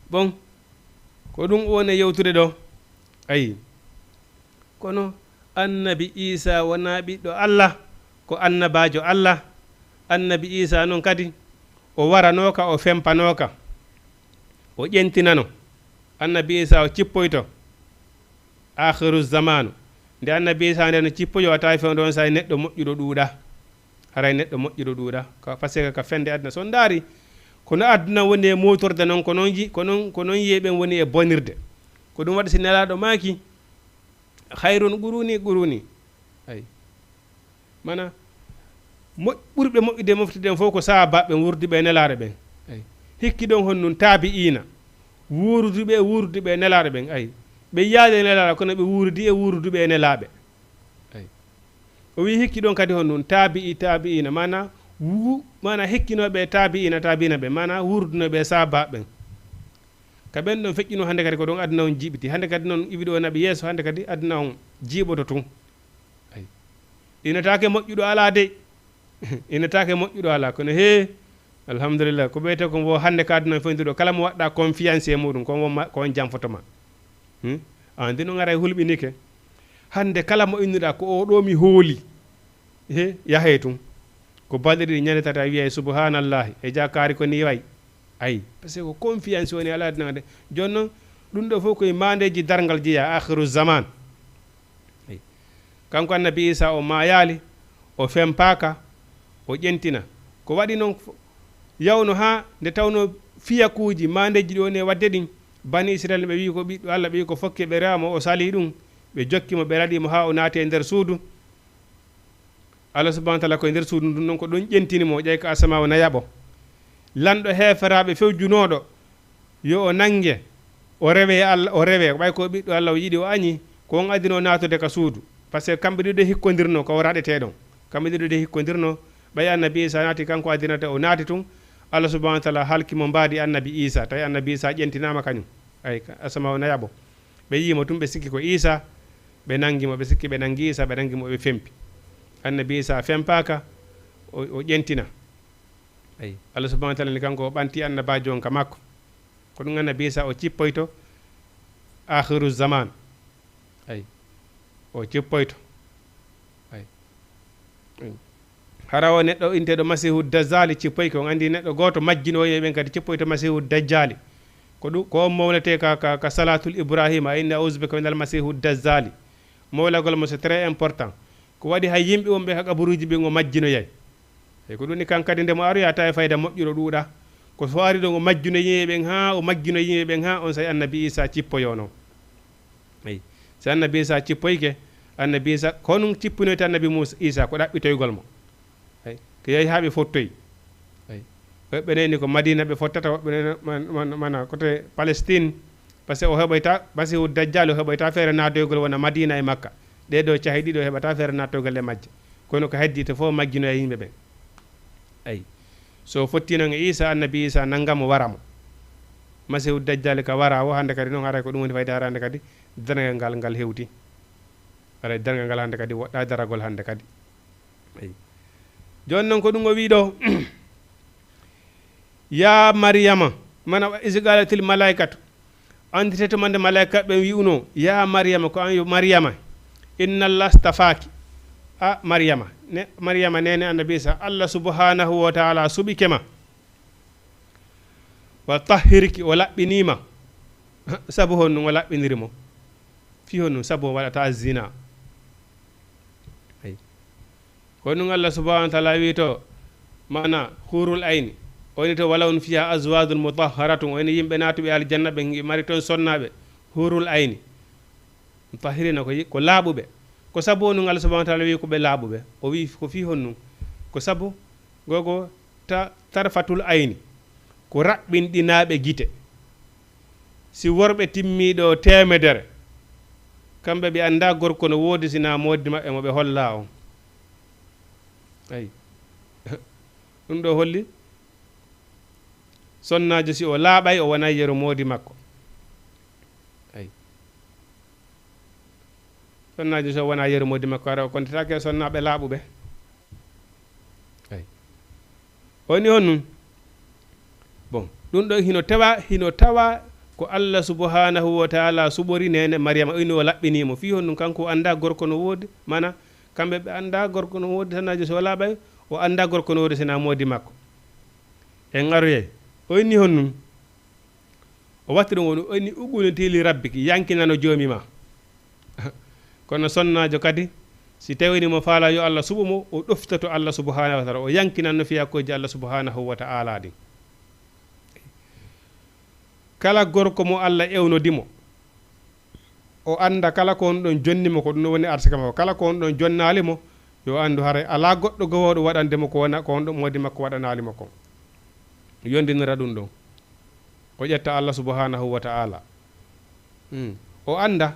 Bon, ko ɗun o woni e yewtude ɗoo. Ayi. Kono Annabi Iisaa wonaa ɓiɗɗo Alla, ko annabaajo Alla. Annabi Iisaa non kadi, o waranooka, o fempanooka, o ƴentinano. Annabi Iisaa o cippoyto. Aakhiru zamaanu. Nde Annabi Iisaa nden no cippoyoo, a tawi fewndo on saa'i neɗɗo moƴƴuɗo ɗuuɗaa. Haray neɗɗo moƴƴuɗo ɗuuɗaa. Ka, parce que ka fende aduna, so on ndaari, ko no aduna woni e mootorde non, ko non yi-, ko non, ko non yi'e ɓen woni e bonirde. Ko ɗun waɗi si Nelaaɗo maaki, "Khayrun quruni quruni." Ay. Mana, mo-, ɓurɓe moƴƴude e mofte ɗen fof ko sahaabaaɓe ɓen, wuuruduɓe e Nelaaɗo ɓen. Ay. Hikki ɗon honɗun taabi'iina, wuuruduɓe e wuuruduɓe e Nelaaɗo ɓen. Ay. Ɓe yi'aali e Nelaaɗo, kono ɓe wuuridi e wuuruduɓe e Nelaaɓe. Ay. O wi'i hikki ɗon kadi honɗun taabi'i taabi'iina, maana wu-, maana hikkinooɓe e taabi'iina taabi'iina ɓen, maana wuurudunooɓe e sahaabaaɓe ɓen. Ka ɓen ɗon feƴƴunoo hannde kadi ko ɗon aduna on jiiɓiti. Hannde kadi non iwi ɗo naɓi yeeso, hannde kadi aduna on jiiɓoto tun. Ay. Inataake moƴƴuɗo alaa dey. Inataake moƴƴuɗo alaa, kono hee, alhamdulillah, ko ɓeyte ko mbo hannde ka aduna on fewndi ɗo, kala mo waɗɗaa confiance e muɗum, ko on ma-, ko on janfoto ma. Hmm? An, ndi non aray hulɓinike. Hannde kala mo innuɗaa ko oo ɗoo mi hooli. He, yahee tun. Ko balɗe ɗiɗi, ñande tati, a wiyay, "Subhaanallahi, e jakaari ko ni way." Ay, parce que ko confiance woni alaa aduna de. Jooni non, ɗun ɗoo fof koye maandeeji darngal jeyaa, aakhiru zaman. Ay. Kanko Annabi Iisaa o maayaali, o fempaaka, o ƴentina. Ko waɗi non fo-, yawno haa nde tawnoo fiyakuuji maandeeji ɗi woni e waɗde ɗin, Bani Isra'iila ɓe wi'i ko ɓiɗɗo Alla, ɓe wi'i ko fokke ɓe rewa mo, o salii ɗun, ɓe jokki mo, ɓe raɗii mo haa o naati e nder suudu. Allah subhanahu wa ta'ala ko e nder suudu ndun non ko ɗon ƴentini mo, ƴay ka asamaawo nayaɓo. Lanɗo heeferaaɓe fewjunooɗo, yo o nange, o rewe Alla, o rewe, ɓay ko ɓiɗɗo Alla o yiɗi o añi, ko on adinoo naatude ka suudu. Parce que kamɓe ɗiɗo de hikkondirnoo, ko o raɗetee ɗon. Kamɓe ɗiɗo de hikkondirnoo, ɓay Annabi Iisaa naati, kanko adinata o naati tun, Allah subhanahu wa ta'ala halki mo mbaadi Annabi Iisaa, tawi Annabi Iisaa ƴentinaama kañun. Ay, ka asamaawo nayaɓo. Ɓe yi'i mo tun, ɓe sikki ko Iisaa, ɓe nangi mo, ɓe sikki ɓe nangi Iisaa, ɓe nangi mo, ɓe fempi. Annabi Iisaa fempaaka, o, o ƴentina. Ay, Allah subhanahu wa ta'ala ni kanko o ɓanti annabaajo on ka makko. Ko ɗun Annabi Iisaa o cippoyto aakhiru zaman. Ay, o cippoyto. Ay. Hara o neɗɗo inteeɗo Masiihu Dajjaali cippoyke, on anndi neɗɗo gooto majjinoowo e ɓen kadi cippoyto Masiihu Dajjaali. Ko ɗun, ko on mawletee ka, ka, ka Salaatul Ibraahiima, a inni, "A'uuzu bika minal Masiihu Dajjaali." Mawlagol mo, c'est très important. Ko waɗi hay yimɓe wonɓe ka qaburuuji ɓen o majjinoyay. E ko ɗun ni kan kadi nde mo aroya tawi fayda moƴƴuɗo ɗuuɗa. Ko so ari ɗon o majjinoyi yimɓe ɓen haa, o majjinoyi yimɓe ɓen haa on saa'i Annabi Iisaa cippoyoo non. Eyi. Si Annabi Iisaa cippoyke, Annabi Iisaa ko honɗun cippinoyta Annabi Muusaa, Iisaa ko ɗaɓɓitoygol mo. Eyi. Ko yahi haa ɓe fottoyi. Eyi. Ɓe, ɓe nani ko Madiina ɓe fottata, woɓɓe nani man, man, mana kote Palestine. Parce que o heɓoyta, Masiihu Dajjaal o heɓoyta feere naatoygol wona Madiina e Makka. Ɗee ɗoo cahi ɗiɗi o heɓata feere naatoygol e majje. Kono ko heddii to fof majjinoya yimɓe ɓen. Eyi. So o fotti non e Iisaa, Annabi Iisaa nanga mo, wara mo. Masiihu Dajjaali ka wara o, hannde kadi non haray ko ɗun woni fayda hara hannde kadi. Darngal ngal, ngal hewti. Haray darngal ngal hannde kadi woɗɗaa daragol hannde kadi. Eyi. Jooni non ko ɗum o wi'i ɗoo, "Yaa Mariyama," mana, "wa iz qaalatil malaa'ikatu," annditee tuma nde malaa'ikaaɓe ɓen wi'unoo, "Yaa Mariyama," ko an yo Mariyama, "inna Allaha astafaaki." A Mariyama, ne, Mariyama neene Annabi Iisaa, Allah subhaanahu wa ta'aalaa suɓike ma. "Wa tahhiriki," o laɓɓinii ma. Sabu honɗun o laɓɓiniri mo? Fii honɗun? Sabu o waɗataa zina. Ay. Ko ɗun Allah subhanahu wa ta'ala wi'i to, maana, hurul ayni. O wi'i to, "Walahun fiha azwajun mutahharatun." O wi'i yimɓe naatuɓe aljanna ɓen, mari ton sonnaaɓe, hurul ayni. Mutahhirina ko yi-, ko laaɓuɓe. Ko sabu honɗun Allah subhanahu wa ta'ala wi'i ko ɓe laaɓuɓe? O wi'i ko fii honɗun? Ko sabu gogo ta-, tarfatul ayni. Ko raɓɓinɗinaaɓe gite. Si worɓe timmii ɗoo teemedere, kamɓe ɓe anndaa gorko no woodi si naa moodi maɓɓe mo ɓe hollaa on. Ayi. Ɗun ɗoo holli sonnaajo si o laaɓay, o wonay yeru moodi makko. Ayi. Sonnaajo so wonaa yeru moodi makko, hara o kontataake e sonnaaɓe laaɓuɓe. Ay. O wi'i honɗun? Bon, ɗun ɗoo hino tawa, hino tawa ko Allah subhanahu wa ta'ala suɓori neene Mariyama, o wi'i o laɓɓinii mo. Fii honɗun? Kanko o anndaa gorko no woodi, maana, kamɓe ɓe anndaa gorko no woodi, sonnaajo so laaɓay, o anndaa gorko no woodi si naa moodi makko. En aroyay. O wi'i honɗun? O watti ɗun woni, o inni, "Uqnutii li rabbiki, yankinano Joomi maa." Kono sonnaajo kadi, si tawii mo faalaa yo Allah suɓu mo, o ɗoftoto Allah subhanahu wa ta'ala, o yankinanno fiyakooji Allah subhanahu wa ta'ala ɗin. Kala gorko mo Allah ewnodi mo, o annda kala ko honɗun jonni mo, ko ɗun woni arsika makko. Kala ko honɗun jonnaali mo, yo anndu haray alaa goɗɗo gowooɗo waɗande mo ko wona, ko honɗun moodi makko waɗanaali mo kon. Yondinira ɗun ɗon. O ƴetta Allah subhanahu wa ta'ala. Hmm. O annda.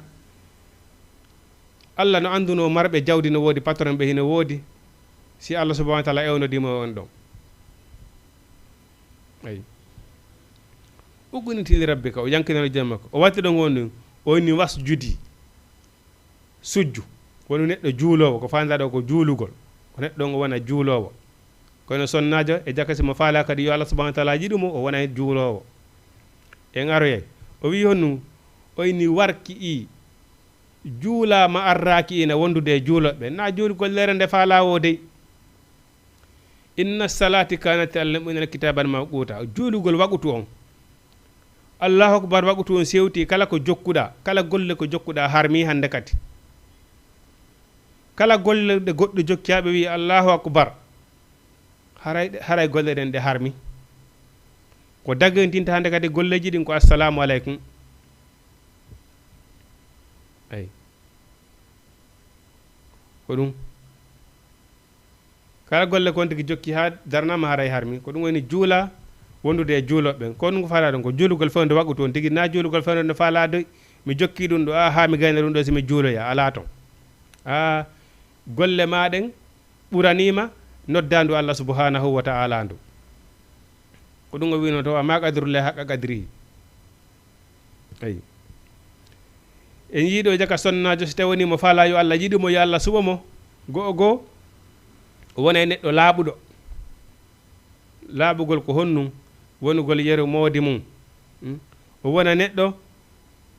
Allah no anndunoo marɓe jawdi no woodi, patron ɓe hino woodi. Si Allah subhanahu wa ta'ala ewnodii mo on ɗon. Ayi. "Uqnutii li rabbika," o yankinano Joomi makko. O watti ɗon woni, o inni, "Wasjudi." Sujju. Wonu neɗɗo juuloowo, ko faandaa ɗoo ko juulugol. Ko neɗɗo on o wona juuloowo. Kono sonnaajo e jaka si mo faalaa kadi yo Allah subhanahu wa ta'ala yiɗu mo, o wona juuloowo. En aroyay. O wi'i honɗun? O inni, "Warki i juulaa ma arraaki ina wondude e juulooɓe." Naa juulugol lere nde faalaa woo dey. "Inna salaati kaanat alal mu'minina kitaaban mawquuta." Juulugol waqutu on. Allahu akbar, waqutu on sewti, kala ko jokkuɗaa, kala golle ko jokkuɗaa harmi hannde kadi. Kala golle ɗe goɗɗo jokki haa ɓe wi'i, "Allahu akbar." Haray ɗe, haray golle ɗen ɗe harmi. Ko dagintinta hannde kadi golleeji ɗin ko "Assalaamu aleykum." Ay. Ko ɗun. Kala golle kon tigi jokki haa darnama haray harmi. Ko ɗun woni juula wondude e juulooɓe ɓen. Ko ɗun ko faalaa ɗon, ko juulugol fewndo waqutu on tigi, naa juulugol fewndo no faalaa de, mi jokki ɗun ɗoo, aa, haa mi gayna ɗun ɗoo si mi juuloya, alaa ton. Aa, golle maa ɗen ɓuraniima noddaandu Allah subhanahu wa ta'ala ndu. Ko ɗun o wi'unoo to, "Wa ma qadarullahi haqqa qadrihi." Ayi. En yi'ii ɗoo jaka sonnaajo, si tawii mo faalaa yo Allah yiɗu mo, yo Allah suɓo mo, go'o goo, o wona e neɗɗo laaɓuɗo. Laaɓugol ko honɗun? Wonugol yeru moodi mun. Hmm? O wona neɗɗo,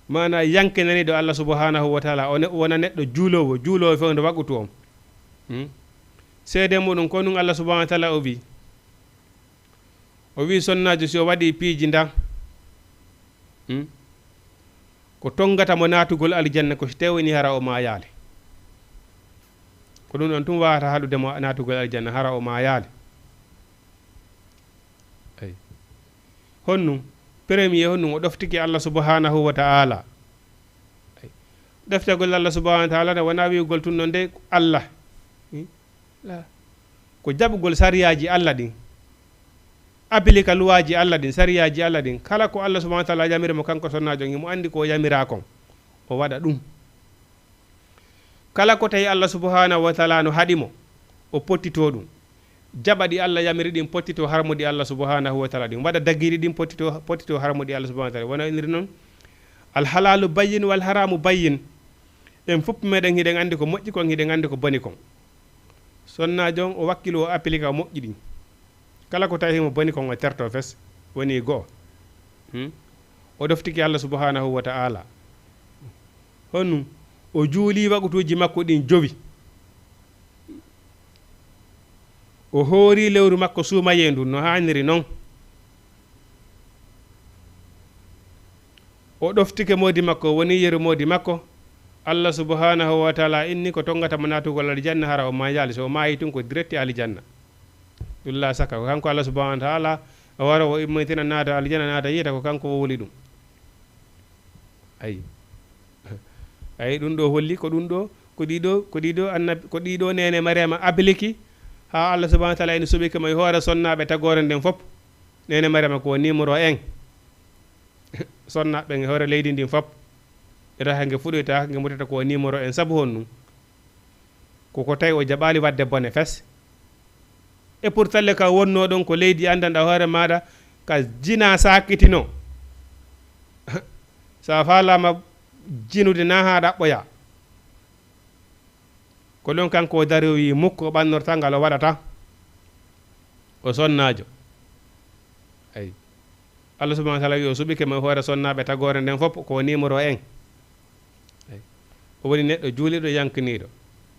maanaa, yankinaniiɗo Allah subhanahu wa ta'ala. O ne-, o wona neɗɗo juuloowo, juuloowo fewndo waqutu on. Hmm? Seedee muɗum, ko ɗun Allah subhanahu wa ta'ala o wi'i. O wi'i sonnaajo si o waɗii piiji ndaa, hmm, ko tonngata mo naatugol aljanna ko si tawii hara o maayaali. Ko ɗun ɗon tun waawata haɗude mo naatugol aljanna hara o maayaali. Ay. Honɗun? Premier honɗun? O ɗoftike Allah subhanahu wa ta'ala. Ay. Ɗoftagol Allah subhanahu wa ta'ala ne wonaa wi'ugol tun non de Allah. Hmm? La. Ko jaɓugol sariyaaji Allah ɗin, apilika luwaaji Allah ɗin, sariyaaji Allah ɗin. Kala ko Allah subhanahu wa ta'ala yamiri mo, kanko sonnaajo on, himo anndi ko o yamiraa kon, o waɗa ɗun. Kala ko tawi Allah subhanahu wa ta'ala no haɗi mo, o pottitoo ɗun. Jaɓa ɗi Allah yamiri ɗin, pottitoo harmuɗi Allah subhanahu wa ta'ala ɗin. Waɗa dagiiɗi ɗin, pottitoo, pottitoo harmuɗi Allah subhanahu wa ta'ala. Wona iniri non, Alhalaalu bayyin wal haraamu bayyin. En fof meɗen hiɗen anndi ko moƴƴi kon, hiɗen anndi ko boni kon. Sonnaajo on o wakkili o applique o moƴƴi ɗin. Kala ko tawi himo boni kon o terto fes, woni go'o. Hmm? O ɗoftike Allah subhanahu wa ta'ala. Honum? O juuli waqutuuji makko ɗin jowi. O hoori lewru makko suumayee ndun no haaniri non. O ɗoftike moodi makko, o woni yeru moodi makko. Allah subhanahu wa ta'ala inni ko tongata mo naatugol aljanna, hara o maayaali. So o maayi tun ko direct aljanna. Ɗun la saka, ko kanko Allah subhanahu wa ta'ala, o wara o immitina naata aljanna, naata yiita, ko kanko o wuli ɗun. Ayi. Ayi, ɗun ɗo holli ko ɗun ɗo, ko ɗiɗo, ko ɗiɗo annabi, ko ɗiɗo neene Mariama abliki, haa Allah subhanahu wa ta'ala ene suɓike mo e hoore sonnaaɓe tagoore nden fop. Neene Mariama ko numéro un. Sonnaaɓe ɓen e hoore leydi ndin fop. Ɓe taha nge fuɗoyta, nge mutata ko numéro un. Sabu honɗun? Ko ko tawi o jaɓaali waɗde bone fes. E pourtant le ka wonnoo ɗon ko leydi anndanɗaa hoore maaɗa ka jinaa saakitinoo. So a faalaama jinude naa haa ɗaɓɓoyaa. Ko ɗon kanko o dari o wi'i mukko o ɓannortaa ngal o waɗataa. O sonnaajo. Ayi. Allah subhanahu wa ta'ala wi'i o suɓike mo e hoore sonnaaɓe tagoore nden fof ko numéro un. Ayi. O woni neɗɗo juuliɗo, yankiniiɗo.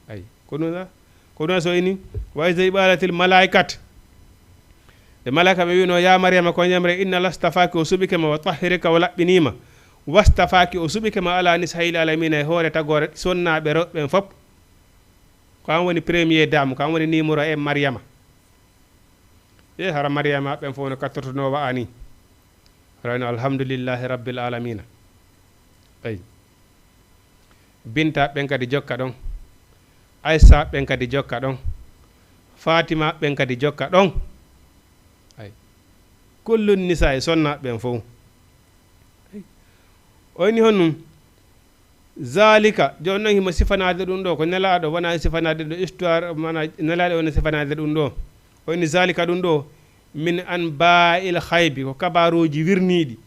Ayi. Ko ɗun la-, ko ɗun so ini, wa iza ibalatil malaikat. Nde malaika ɓe wi'uno, "Ya Maryama, ko ñamre, inna lastafaaki, o suɓike ma, wa tahhirika, o laɓɓinii ma. Wastafaaki, o suɓike ma, ala nisa'il alamina, e hoore tagoore sonnaaɓe rewɓe ɓen fof." Ko an woni premier dame, ko an woni numéro un Maryama. E hara Maryama ɓen fof no kattortonoo wa'ani. Rayno alhamdulillahi rabbil alamina. Ay. Binta ɓen kadi jokka ɗon. Aissa ɓen kadi jokka ɗon. Fatima ɓen kadi jokka ɗon. Ay. Kullun nisa e sonna ɓen fof. Ay. O inni honɗun? Zalika, jooni non himo sifanaade ɗun ɗoo, ko Nelaaɗo wona sifanaade ɗun histoire, maana Nelaaɗo wona sifanaade ɗun ɗoo. O inni zalika ɗun ɗoo, min anba'il haybi, ko kabaaruuji wirniiɗi.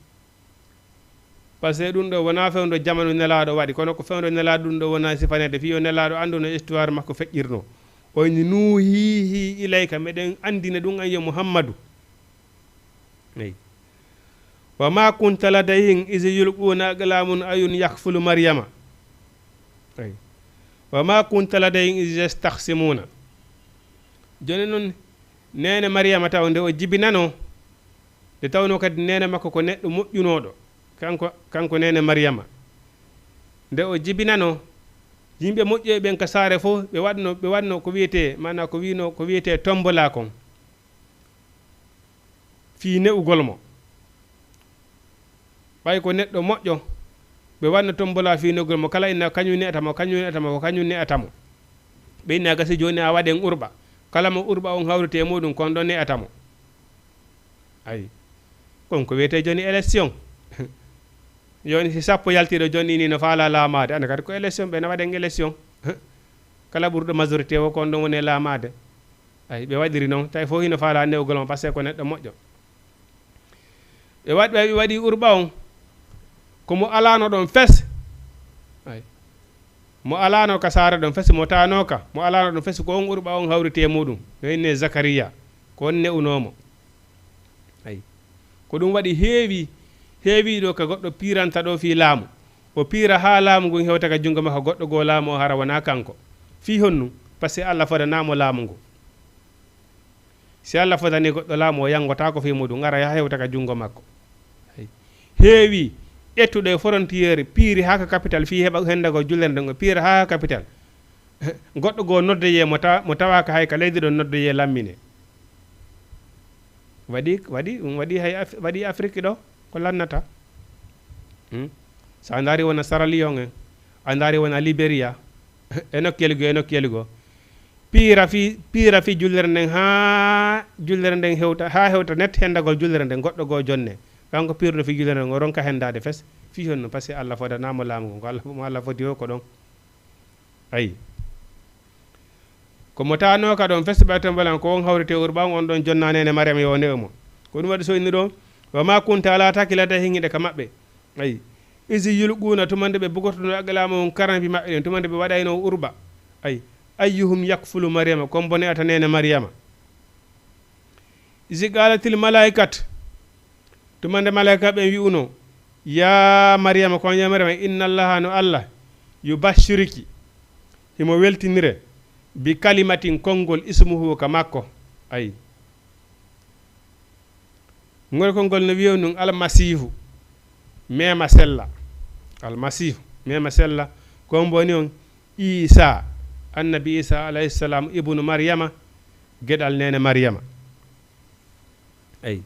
Par ce que ɗun ɗoo wona fewndo jamanu Nelaaɗo waɗi, kono ko fewndo Nelaaɗo ɗun ɗoo wona sifanaade, fii yo Nelaaɗo anndu no histoire makko feƴƴirnoo. O inni nuhihi ilayka, meɗen anndina ɗun an yo Muhammadu. Eyi. Wa ma kunta ladayhim iz yulquna aqlamahum ayyuhum yakfulu Maryama. Eyi. Wa ma kunta ladayhim iz yastakhsimuna. Jooni non, neene Maryama taw nde o jibinano, nde tawno kadi neene makko ko neɗɗo moƴƴunooɗo, kanko, kanko neene Maryama. Nde o jibinano, yimɓe moƴƴuɓe ɓen ka saare fof, ɓe waɗno, ɓe waɗno ko wiyetee, maanaa ko wiyno, ko wiyetee tombola kon. Fii ne'ugol mo. Ɓay ko neɗɗo moƴƴo, ɓe waɗno tombola fii ne'ugol mo, kala inna kañum ne'ata mo, kañum ne'ata mo, ko kañum ne'ata mo. Ɓe inna gasi jooni a waɗen urɓa. Kala mo urɓa on hawriti e muɗum, kon ɗon ne'ata mo. Ayi. Kon ko wiyetee jooni élection. Jooni si sappo yaltiiɗo jooni ni no faalaa laamaade, anda kadi ko élection, ɓe no waɗen élection. Kala ɓurɗo majorité o, kon ɗon woni e laamaade. Ay, ɓe waɗiri non, tawi fof hino faalaa ne'ugol mo, par ce que ko neɗɗo moƴƴo. Ɓe waɗi, ɓe waɗi urɓa on, ko mo alaano ɗon fes. Ay. Mo alaano ka saare ɗon fes, mo taanoo ka, mo alaano ɗon fes, ko on urɓa on hawriti e muɗum. No innee Zakariya, ko on ne'unoo mo. Ay. Ko ɗum waɗi heewi, heewi ɗo ka goɗɗo piiranta ɗo fii laamu. O piira haa laamu ngun hewta ka junngo makko, goɗɗo goo laamu o hara wonaa kanko. Fii honɗum? Par ce que Allah fodanaamo laamu ngun. Si Allah fodanii goɗɗo laamu, o yanngotaako fii muɗum, ara yaha hewta ka junngo makko. Ay. Heewi ƴettuɗo e frontière, piiri haa ka capital fii heɓa hendagol jullere nden, o piira haa ka capital. Goɗɗo goo noddeyee mo tawa, mo tawaaka hay ka leydi ɗon noddeyee lamminee. Waɗi, waɗi, ɗum waɗi hay Af-, waɗi Afrik ɗo ko lannata. Hmm? So a ndaari wona Sierra Leone en, a ndaari wona Liberia, e nokkeeli goo, e nokkeeli goo. Piira fii, piira fii jullere nden haa jullere nden hewta, haa hewta net hendagol jullere nden, goɗɗo goo jonne. Kanko piirno fii jullere nden, o ronka hendaade fes. Fii honno? Par ce que Allah fodanaamo laamu ngon. Ko Allah, mo Allah fodi o ko ɗon. Ayi. Ko mo taanoo ka ɗon fes ɓay tan mbalan ko on hawritee urɓa on, on ɗon jonnaa neene Maryam yo o ne'u mo. Ko ɗum waɗi so inni ɗon, "Wa ma kunta ala taki ladayhim" hiɗa ka maɓɓe. Ayi. Isi yulquuna, tuma nde ɓe bugotono aqlaamahum, karampi maɓɓe ɗen, tuma nde ɓe waɗayno urɓa. Ay, ayyuhum yakfulu Maryama, kon bone ata neene Maryama. Isi qaalatil malaa'ikat, tuma nde malaa'ika ɓen wi'uno, yaa Maryama, kon yaa Maryama, inna Allaha, no Allah, yubashshiruki, himo weltinire, bi kalimatin, konngol, ismuhu ka makko. Ay. Ngol konngol no wi'ee nun Almasiihu, meema sella. Almasiihu, meema sella. Ko on woni on Iisaa, annabi Iisaa alayhi salaam, ibnu Maryama, geɗal neene Maryama. Eyi.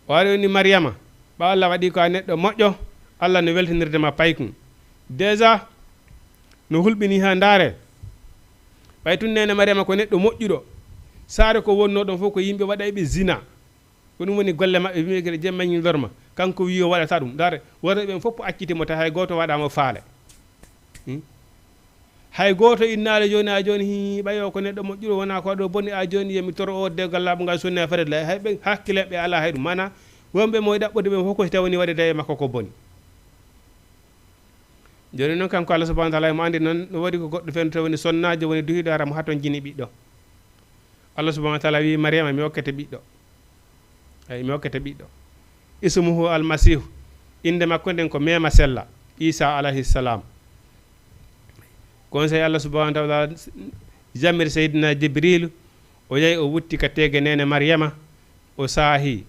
O ari woni Maryama, ɓa Allah waɗi ko a neɗɗo moƴƴo, Allah no weltinirde ma paykun. Déjà, no hulɓini haa ndaare. Ɓay tun neene Maryama ko neɗɗo moƴƴuɗo. Saare ko wonnoo ɗon fof ko yimɓe waɗayɓe zina. Ko ɗum woni golle maɓɓe, ɓe wi'e kadi jemma ñin lorma. Kanko wi'i o waɗata ɗum. Ndaare, worɓe ɓen fof acciti mo, tawi hay gooto waɗaa mo faale. Hmm? Hay gooto innaali jooni, a jooni, hii, ɓay o ko neɗɗo moƴƴuɗo, wonaa ko waɗo boni, a jooni, yo mi toro o dewgal laaɓungal sunna e farilla. Hay ɓe hakkile ɓe alaa hay ɗum. Maanaa, wonɓe mo e ɗaɓɓude ɓen fof ko si tawani waɗata e makko ko boni. Jooni non kanko Allah subhanahu wa taala mo andi non no waɗi ko goɗɗo fen tawi woni sonnaajo woni duhiɗo hara mo haton jini ɓiɗɗo. Allah subhanahu wa taala wi Maryama mi hokkete ɓiɗɗo. Ay mi hokkete ɓiɗɗo. Ismuhu almasihu. Innde makko nden ko meema sella. Isa alayhi salam. Kon sey Allah subhanahu wa taala jamir Seydina Jibril o yahi o wutti ka teege neene Maryama o saahi.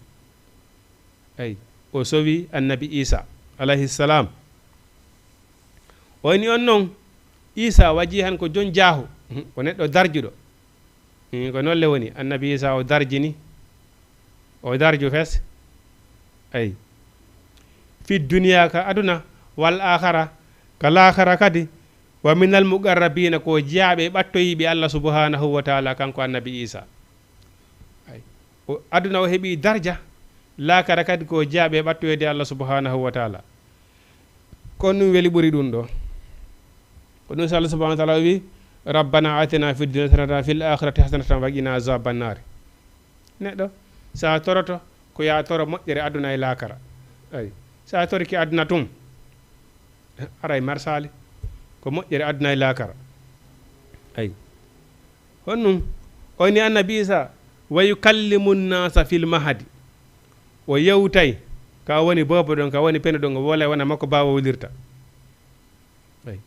Ay, o sowi annabi Isa alayhi salam. O woni on non, Isa waji han ko jon jaahu, ko neɗɗo darjuɗo. Ko noon le woni, annabi Isa o darjini, o darju fes. Ay. Fi duniya ka aduna, wal akhara, ka laakhara kadi, wa minal muqarrabina ko jiyaaɓe ɓattoyiiɓe Allah subhanahu wa taala kanko annabi Isa. Ay. O aduna o heɓi darja, laakara kadi ko jiyaaɓe ɓattoyde Allah subhanahu wa taala. Ko ɗum weli ɓuri ɗum ɗo. Ko ɗum so Allah subhanahu wa taala o wi, rabbana atina fi dunya hasanatan fil akhirati hasanatan wa qina azaban nar. Neɗɗo, sa toroto, ko ya toro moƴƴere aduna e laakara. Ay. Sa toriki aduna tun, aray marsaali. Ko moƴƴere aduna e laakara. Ay. Honɗum? O ni annabi Isa, wa yukallimu nnasa fil mahadi. O yewtay, ka woni boobo ɗon, ka woni peno ɗon, o wolay wona makko baawo wolirta. Ay.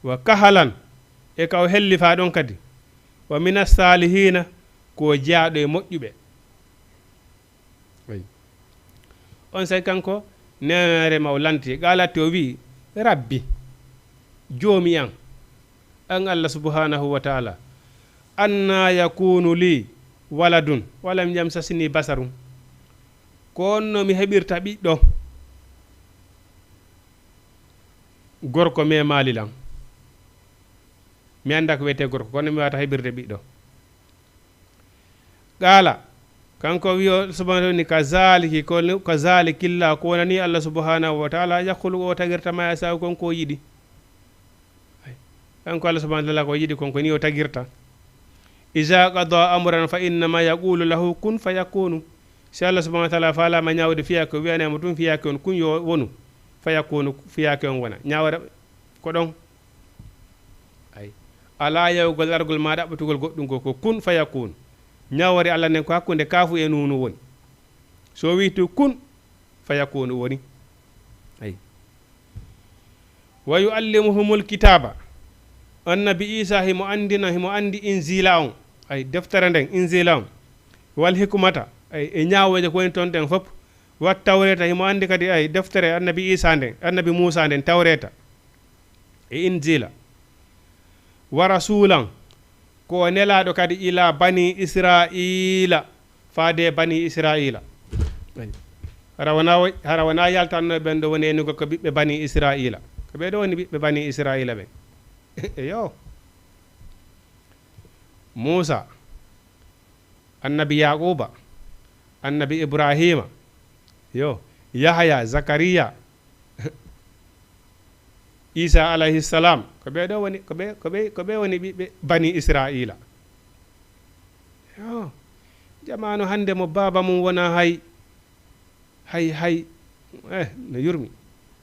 Wa kahalan, e ka o hellifa ɗon kadi. Wa mina salihina, ko jiyaaɗo e moƴƴuɓe. Ay. On sey kanko, neenere ma o lanti, qaalati o wi'i, rabbi, joomi an, an Allah subhanahu wa taala, anna yakunu li waladun, walam yamsasni basarun. Ko honno mi heɓirta ɓiɗɗo? Gorko memaali lan. Mi annda ko wiyetee gorko, kono mi waawata heɓirde ɓiɗɗo. Qaala, kanko wi'o subhanahu wa ta'ala ni, kazaliki, ko, kazaliki Allah, ko wonani Allah subhanahu wa ta'ala, yakhluqu o tagirta ma yasa'u kon ko yiɗi. Ay, kanko Allah subhanahu wa ta'ala ko yiɗi kon ko ni o tagirta. Iza qada amran fa innama yaqulu lahu kun fayakunu. Si Allah subhanahu wa ta'ala faalama ñaawde fiyaake, o wi'anay mo tun fiyaake on kun yo wonu, fayakunu, fiyaake on wona. Ñaawre ko ɗon. Ay. Alaa yawgol argol maa ɗaɓɓutugol goɗɗum ko, ko kun fayakun. Ñaawore Allah nden ko hakkunde kaafu e nuunu woni. So wi'i tu kun fayakun woni. Ay. Wa yu'allimuhumul kitaba. Annabi Isa himo andina, himo andi Injila on. Ay, deftere nden, Injila on. Wal hikmata. Ay, e ñaawooje ko woni ton ɗen fop. Wat tawreta, himo andi kadi, ay, deftere annabi Isa nden, annabi Musa nden, tawreta. E Injila. Wa rasulan, ko o nelaaɗo kadi ila bani Israila, faade bani Israila. Ay. Hara wona, hara wona yaltanno ɓen ɗo woni enugol ko ɓiɓɓe bani Israila. Ko ɓee ɗo woni ɓiɓɓe bani Israila ɓen. Eyo. Musa, annabi Yaquba, annabi Ibrahima, yo, Yahaya, Zakariya, Isa alayhi salam, ko ɓee ɗo woni, ko ɓe, ko ɓe, ko ɓe woni ɓiɓɓe bani Israila. Yo, jamaanu hannde mo baaba mum wona hay, hay, hay, eh, no yurmi.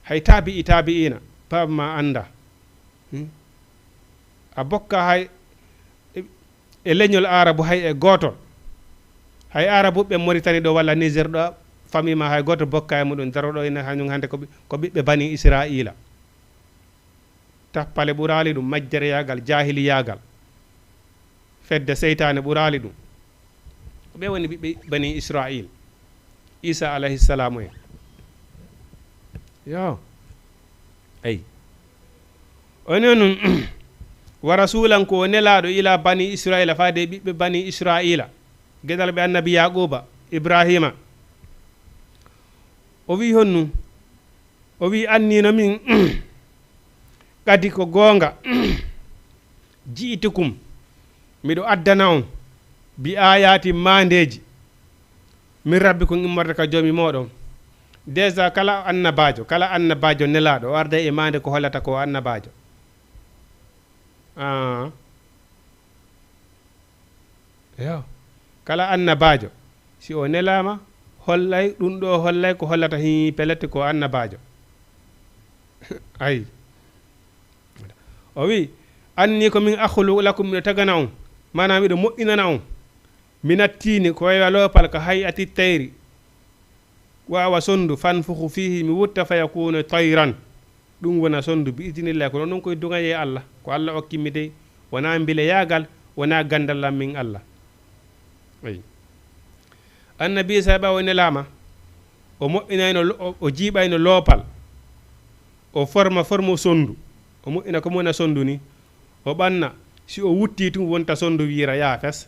Hay taabi'i taabi'iina, baaba maa anndaa. Hmm? A bokka hay e, e leñol Aarabu hay e gootol. Hay Aarabuɓe Moritani ɗoo walla Niger ɗoo, famii maa hay gooto bokka e muɗum. Daro ɗoo ina hañum hannde ko ɓi-, ko ɓiɓɓe Banii Israa'iila. Tappale ɓuraali ɗum, majjareyaagal, jaahiliyaagal. Fedde seytaane ɓuraali ɗum. Ko ɓe woni ɓiɓɓe Banii Israa'iil. Iisaa alayhi salaamu en. Yo. Ey. O wi'i non, wa rasuulan, ko o nelaaɗo, ilaa Banii Israa'iila, faade e ɓiɓɓe Banii Israa'iila. Geɗal ɓe Annabi Yaaquuba, Ibraahiima. O wi'i honɗun? O wi'i, "Anniino min, kadi ko goonga, ji'itukum, miɗo addana on, bi aayaatin maandeeji, min rabbikum immorde ka Joomi mooɗon." Déjà, kala annabaajo, kala annabaajo nelaaɗo, o arday e maande ko hollata ko o annabaajo. Ah. Yo. Kala annabaajo, si o nelaama, hollay, ɗun ɗoo hollay ko hollata hii pellet ko annabaajo. Ayi. O wi'i, "Anni ko min akhluqu lakum, miɗo tagana on, maanaa miɗo moƴƴinana on. Minat tiini, ko waywa loopal, ka hay'ati tayri." Wa awa sonndu, fanfukhu fiihi, mi wutta, fa yakuunu tayran. Ɗun wona sonndu, bi idnillah, kono non koye duŋayee Alla. Ko Alla okkimmi dey, wonaa mbileyaagal, wonaa ganndal lan min Alla. Ayi. Annabi Iisaa ɓay o nelaama, o moƴƴinayno lo-, o, o jiiɓayno loopal, o forma formo sonndu, o moƴƴina ko wona sonndu ni, o ɓanna, si o wuttii tun wonta sonndu wiira yaa fes.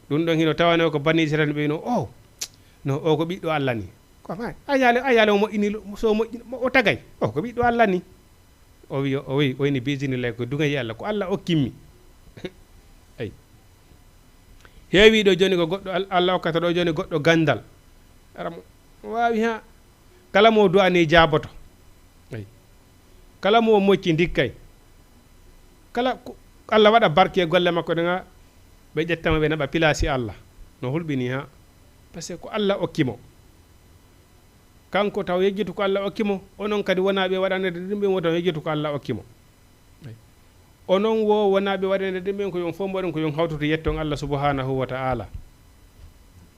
Ɗun ɗon hino tawanoo ko Banii Isra'iila ɓe no, "Oh, no, o ko ɓiɗɗo Alla ni." Ko fa, a yaale, a yaale o moƴƴini lo-, so o moƴƴini, o tagay. O ko ɓiɗɗo Alla ni. O wi, o wi, o wini bi idnillah ko duŋayee Alla, ko Alla okkimmi. Ay. Heewi ɗo jooni ko goɗɗo Al-, Alla okkata ɗo jooni goɗɗo ganndal. Ara mo, mo waawi ha. Kala mo du'anii jaaboto. Ay. Kala mo o mocci ndikkay. Kala ko Alla waɗa barke e golle makko ɗen, ɓe ƴetta mo ɓe naɓa pilaasi Alla. No hulɓini ha. Parce que ko Alla okki mo. Kanko taw yejjitu ko Alla okki mo. Onon kadi wonaa ɓe waɗanede ɗum ɓen, wota on yejjitu ko Alla okki mo. Ay. Onon wo wonaa ɓe waɗanede ɗum ɓen, ko yon fof mboɗon ko yon hawtoto yetton Alla subhanahu wa ta'ala.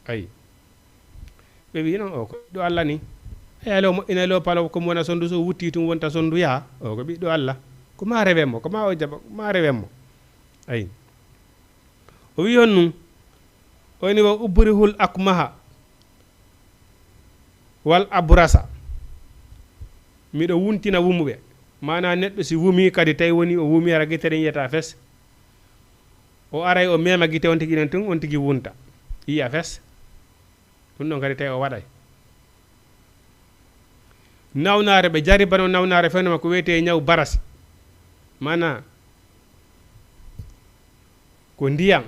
Ay. Ɓe wi'i non, "O ko ɓiɗɗo Alla ni. Ay, alo moƴƴina lo palo ko mo wona sondu so wutti tun wonta sondu yaa. O ko ɓiɗɗo Alla. Ko ma rewen mo, ko ma o jaɓa, ko ma rewen mo." Ay. O wi'i on nun, o ni wa ubrihul akmaha wal abrasa. Miɗo wuntina wumuɓe. Maanaa neɗɗo si wumii kadi tawi woni o wumii hara gite ɗen yi'ataa fes. O aray o meema gite on tigi ɗen tun, on tigi wunta. Yi'a fes. Ɗun ɗon kadi tawi o waɗay. Nawnaare, ɓe jarribano nawnaare fewndo makko wi'etee ñaw barasi. Maanaa, ko ndiyan,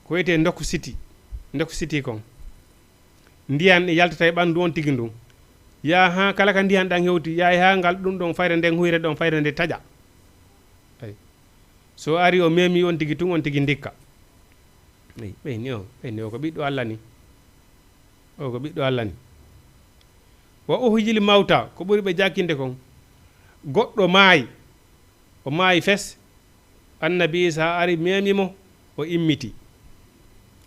ko wi'etee ndoku siti, ndoku siti kon. Ndiyan yaltata e ɓandu on tigi ndun. Yaa haa kala ka ndiyan ɗan hewti, yaay haa ngal ɗun ɗon fayre nden huyre ɗon fayre nde taƴa. Ay. So ari o meemi on tigi tun, on tigi ndikka. Ey, ɓeyni o, ɓeyni o ko ɓiɗɗo Alla ni. O ko ɓiɗɗo Alla ni. Wa uhyil mawta, ko ɓuri ɓe jaakinde kon. Goɗɗo maayi, o maayi fes, Annabi Iisaa ari meemi mo, o immiti.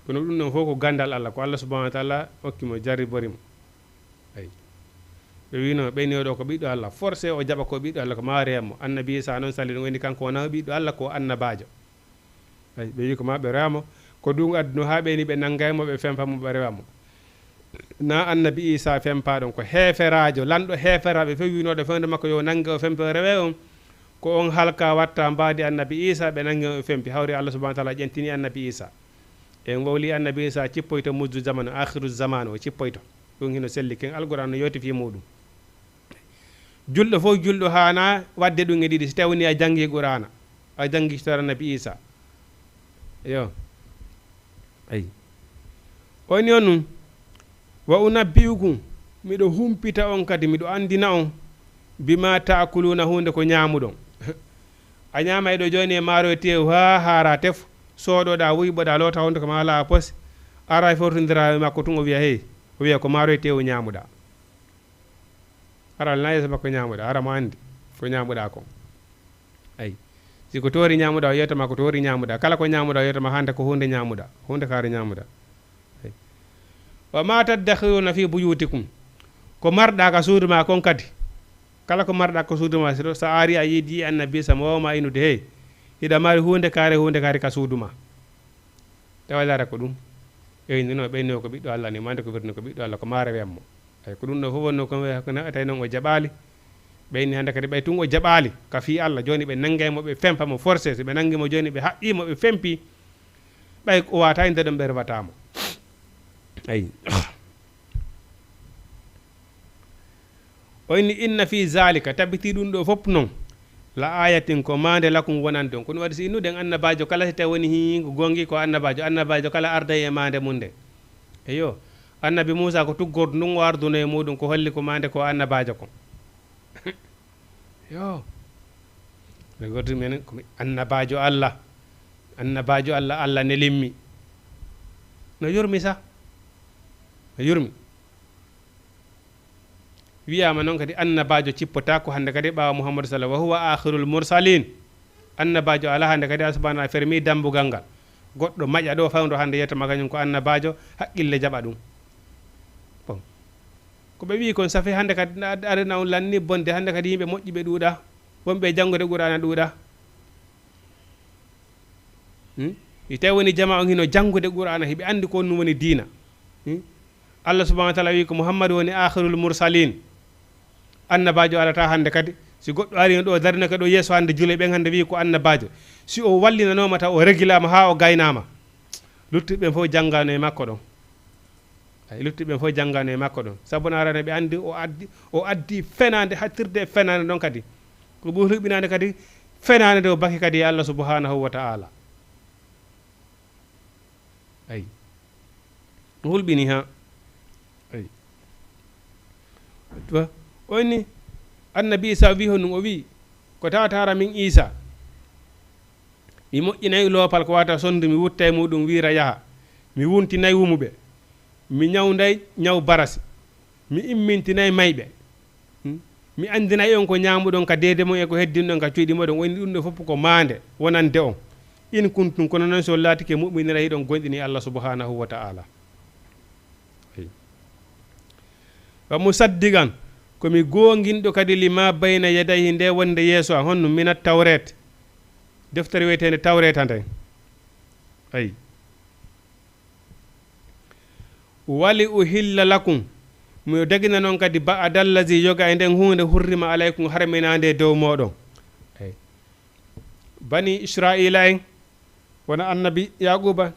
Kono ɗun ɗon fof ko ganndal Alla, ko Alla subhanahu wa ta'ala okki mo, jarribori mo. Ay. Ɓe wiino, ɓeyni o ɗo ko ɓiɗɗo Alla, forcé o jaɓa ko ɓiɗɗo Alla, ko ma rewa mo. Annabi Iisaa non sali ɗun, woni kanko wonaa ɓiɗɗo Alla, ko annabaajo. Ay, ɓe wi'i ko ma ɓe rewa mo, ko ɗun adduno haa ɓeyni ɓe nangay mo, ɓe fempa mo, ɓe rewa mo. Na Annabi Iisaa fempaa ɗon, ko heeferaajo, lanɗo heeferaaɓe fof wiinooɗo fewndo makko yo nange o fempe o rewe on, ko on halka watta mbaadi Annabi Iisaa, ɓe nangi o fempi, hawri Alla subhanahu wa ta'ala ƴentini Annabi Iisaa. En wowli Annabi Iisaa cippoyto mujju zamanu, aakhiru zamanu, o cippoyto. Ɗun hino selli ken, Alqur'aana no yewti fii muuɗun. Julɗo fof, julɗo haanaa waɗde ɗun e ɗiɗi, si tawii ni a janngii Qur'aana, a janngii histoire Annabi Iisaa. Yo. Ay. O ni on nun, "Wa unabbi'ukum, miɗo humpita on kadi, miɗo anndina on, bima ta'kuluna, huunde ko ñaamuɗon." A ñaamay ɗo jooni e maaroye teewu haa haaraa tef, sooɗoɗaa, wuyɓoɗaa, loota honduko maa, alaa a pos, aray fewtondiraa e makko tun, o wi'a, "Hey," o wi'a, "Ko maaroye teewu ñaamuɗaa." Hara alaa yeeso makko ñaamuɗaa, hara mo anndi ko ñaamuɗaa kon. Ay. Si ko toori ñaamuɗaa, o yeetama ko toori ñaamuɗaa. Kala ko ñaamuɗaa, o yeetama hannde ko huunde ñaamuɗaa, huunde kaari ñaamuɗaa. Ay. Wa ma taddakhiruna fi buyutikum. Ko marɗaa ka suudu maa kon kadi. Kala ko marɗaa ko suudu maa, si ɗo, so a ari a yiɗi Annabi sa mo wawma inude, hey, hiɗa mari huunde kaari, huunde kaari ka suudu maa. Tawa laara ko ɗum. Ɓeyni no, ɓeyni o ko ɓiɗɗo Alla ni, mande ko wirni ko ɓiɗɗo Alla, ko maare wemmo. Ay, ko ɗum ɗo fof wonno ko we-, ko na-, tawi noon o jaɓaali. Ɓeyni hannde kadi ɓay tun o jaɓaali ka fii Alla, jooni ɓe nangay mo, ɓe fempa mo forcé, si ɓe nangi mo jooni ɓe haɓɓii mo, ɓe fempi. Ɓay o waata inde ɗon ɓe rewata mo. Ay. O inni, "Inna fi zalika, tabitii ɗum ɗo fof non, la ayatin, ko maande, lakum, wonande on." Ko ɗum waɗi si innuɗen annabaajo kala, si tawi woni hii ko goongi ko annabaajo, annabaajo kala arday e maande mum nde. Eyo, annabi Muusa ko tuggordu ndun o arduno e muɗum, ko holli ko maande ko annabaajo kon. Yo. No gordi men ko mi annabaajo Alla. Annabaajo Alla, Alla nelimmi. No yurmi sa. No yurmi. Wiyaama non kadi annabaajo cippotaako hannde kadi ɓaawo Muhammadu salla, wa huwa aakhirul mursalin. Annabaajo alaa hannde kadi, Allah subhanahu wa ta'ala fermi dambugal ngal. Goɗɗo maƴa ɗo fawndo hannde yetta ma kañum ko annabaajo, haqqille jaɓa ɗum. Bon. Ko ɓe wi'i kon safi hannde kadi, na ad-, aduna on lanni bonde, hannde kadi yimɓe moƴƴi ɓe ɗuuɗa, wonɓe e janngude Qur'aana ɗuuɗa. Hmm? Si tawi woni jamaa on hino janngude Qur'aana, hiɓe anndi ko ɗum woni diina. Hmm? Allah subhanahu wa ta'ala wi'i ko Muhammadu woni aakhirul mursalin. Annabaajo alata hannde kadi. Si goɗɗo ari ɗo, darinake ɗo yeeso hannde juulɓe ɓen hannde wi'i ko annabaajo. Si o wallinanooma taw o regilaama haa o gaynaama. Luttuɓe ɓen fof janngano e makko ɗon. Ay, luttuɓe ɓen fof janngano e makko ɗon. Sabu no arano ɓe anndi o addi, o addi fenaande, hattirde e fenaande ɗon kadi. Ko ɓuri hulɓinaande kadi, fenaande nde o baki kadi e Allah subhanahu wa ta'ala. Ay. O hulɓini ha. Ay. Wa-, o inni, annabi Isa wi'i honɗum? O wi'i, ko tawata hara min Isa, mi moƴƴinay loopal ko wata sondu, mi wutta e muɗum wiira yaha. Mi wuntinay wumuɓe. Mi ñawnday ñaw barasi. Mi immintinay mayɓe. Hmm? Mi anndinay on ko ñaamuɗon ka deede mon e ko heddinɗon ka cuuɗi moɗon. O inni ɗum ɗo fof ko maande wonande on. In kuntum, kono non si on laatike mu'minina, hiɗon gonɗini Allah subhanahu wa ta'ala. Ay. Wa musaddiqan, ko mi goonginɗo kadi lima bayna yadayhi, nde wonde yeeso an, honno minat tawreet, deftere wi'eteende tawreeta nden. Ay. Wali uhilla lakum, miɗo dagina non kadi ba'da allazi, yoga e nden huunde, hurrima alaykum, harminaande e dow mooɗon. Ay. Bani Isra'iila en, wona annabi Yaquuba,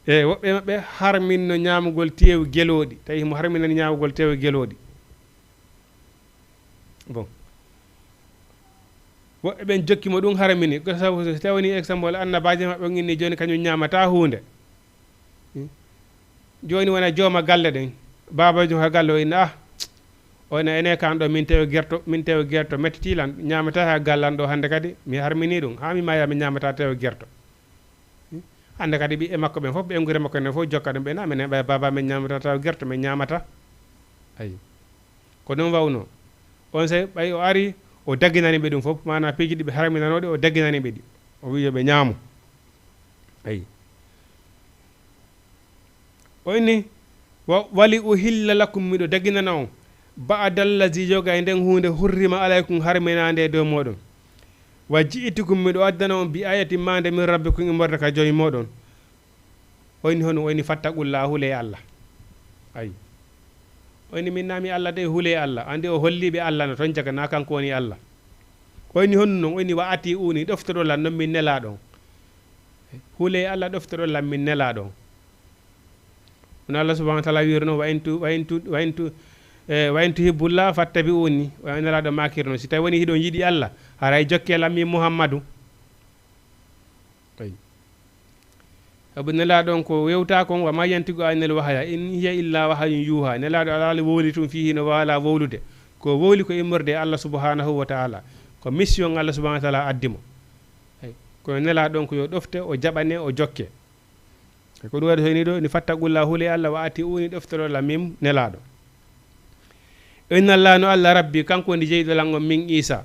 e woɓɓe maɓɓe harminno ñaamugol teewu gelooɗi, tawi himo harminani ñaamugol teewu gelooɗi. Bon. Woɓɓe ɓen jokki mo ɗum haramini. Ko sabu so tawi woni exemple annabaajo maɓɓe on inni jooni kañum ñaamataa huunde. Hmm. Jooni wona jooma galle ɗen. Baaba jom ha galle o inna, "Ah, o ina ene kan ɗo min tewe gerto, min tewe gerto mettiti lan, ñaamataa ha gallan ɗo hannde kadi, mi harmini ɗum. Haa mi maya mi ñaamataa tewe gerto." Hmm. Hannde kadi ɓiɓɓe makko ɓen fof, ɓe engure makko enen fof jokka ɗum ɓe na, minen ɓay baaba men ñaamataa tewe gerto, min ñaamataa. Ayi. Ko ɗum wawnoo. On saa'i ɓay o ari, o daginani ɓe ɗum fof, maanaa piiji ɗi ɓe harminanoo ɗi, o daginani ɓe ɗi. O wi'i yo ɓe ñaamu. Ayi. O inni, "Wa, wali uhilla lakum, miɗo daginana on, ba'da allazi, yoga e nden huunde, hurrima alaykum, harminaande e dow mooɗon. Wa ji'tukum, miɗo addana on, bi ayatin, maande, min rabbikum, immorde ka Joomi mooɗon." O inni honɗum? O inni, "Fattaqullaha, hulee Allah." Ayi. O inni, "Min naa mi Allah de, hulee Allah." Anndi o holli ɓe Allah no ton jaga, naa kanko woni Allah. O inni, "Honɗum non?" O inni, "Wa ati'uni, ɗoftoɗon lan non min nelaaɗo on." Hulee Allah, ɗoftoɗon lan min nelaaɗo on. Kono Allah subhanahu wa ta'ala wi'iri non, "Wa in tu-, wa in tu-, wa in tu-, eh, wa in tuhibbullaha fattabi'uni." Wa nelaaɗo maakiri non, "Si tawi woni hiɗon yiɗi Allah, haray jokkee lan min Muhammadu." Ayi. Sabu nelaaɗo on ko wewtaa kon, "Wa ma yantiqu anil wahya, in hiya illa wahyun yuha." Nelaaɗo alaa wowli tun fii hino waala wowlude. Ko wowli ko immorde e Allah subhanahu wa ta'ala. Ko mission Allah subhanahu wa ta'ala addi mo. Ayi. Kono nelaaɗo on ko yo ɗofte, o jaɓane, o jokke. Ko ɗum waɗi so ni ɗo, ni, "Fattaqullaha, hulee Allah, wa ati'uni, ɗoftoɗon lan min nelaaɗo." Inna Allaha, no Alla Rabbi, kanko woni jeyɗo lan on, min Iisa.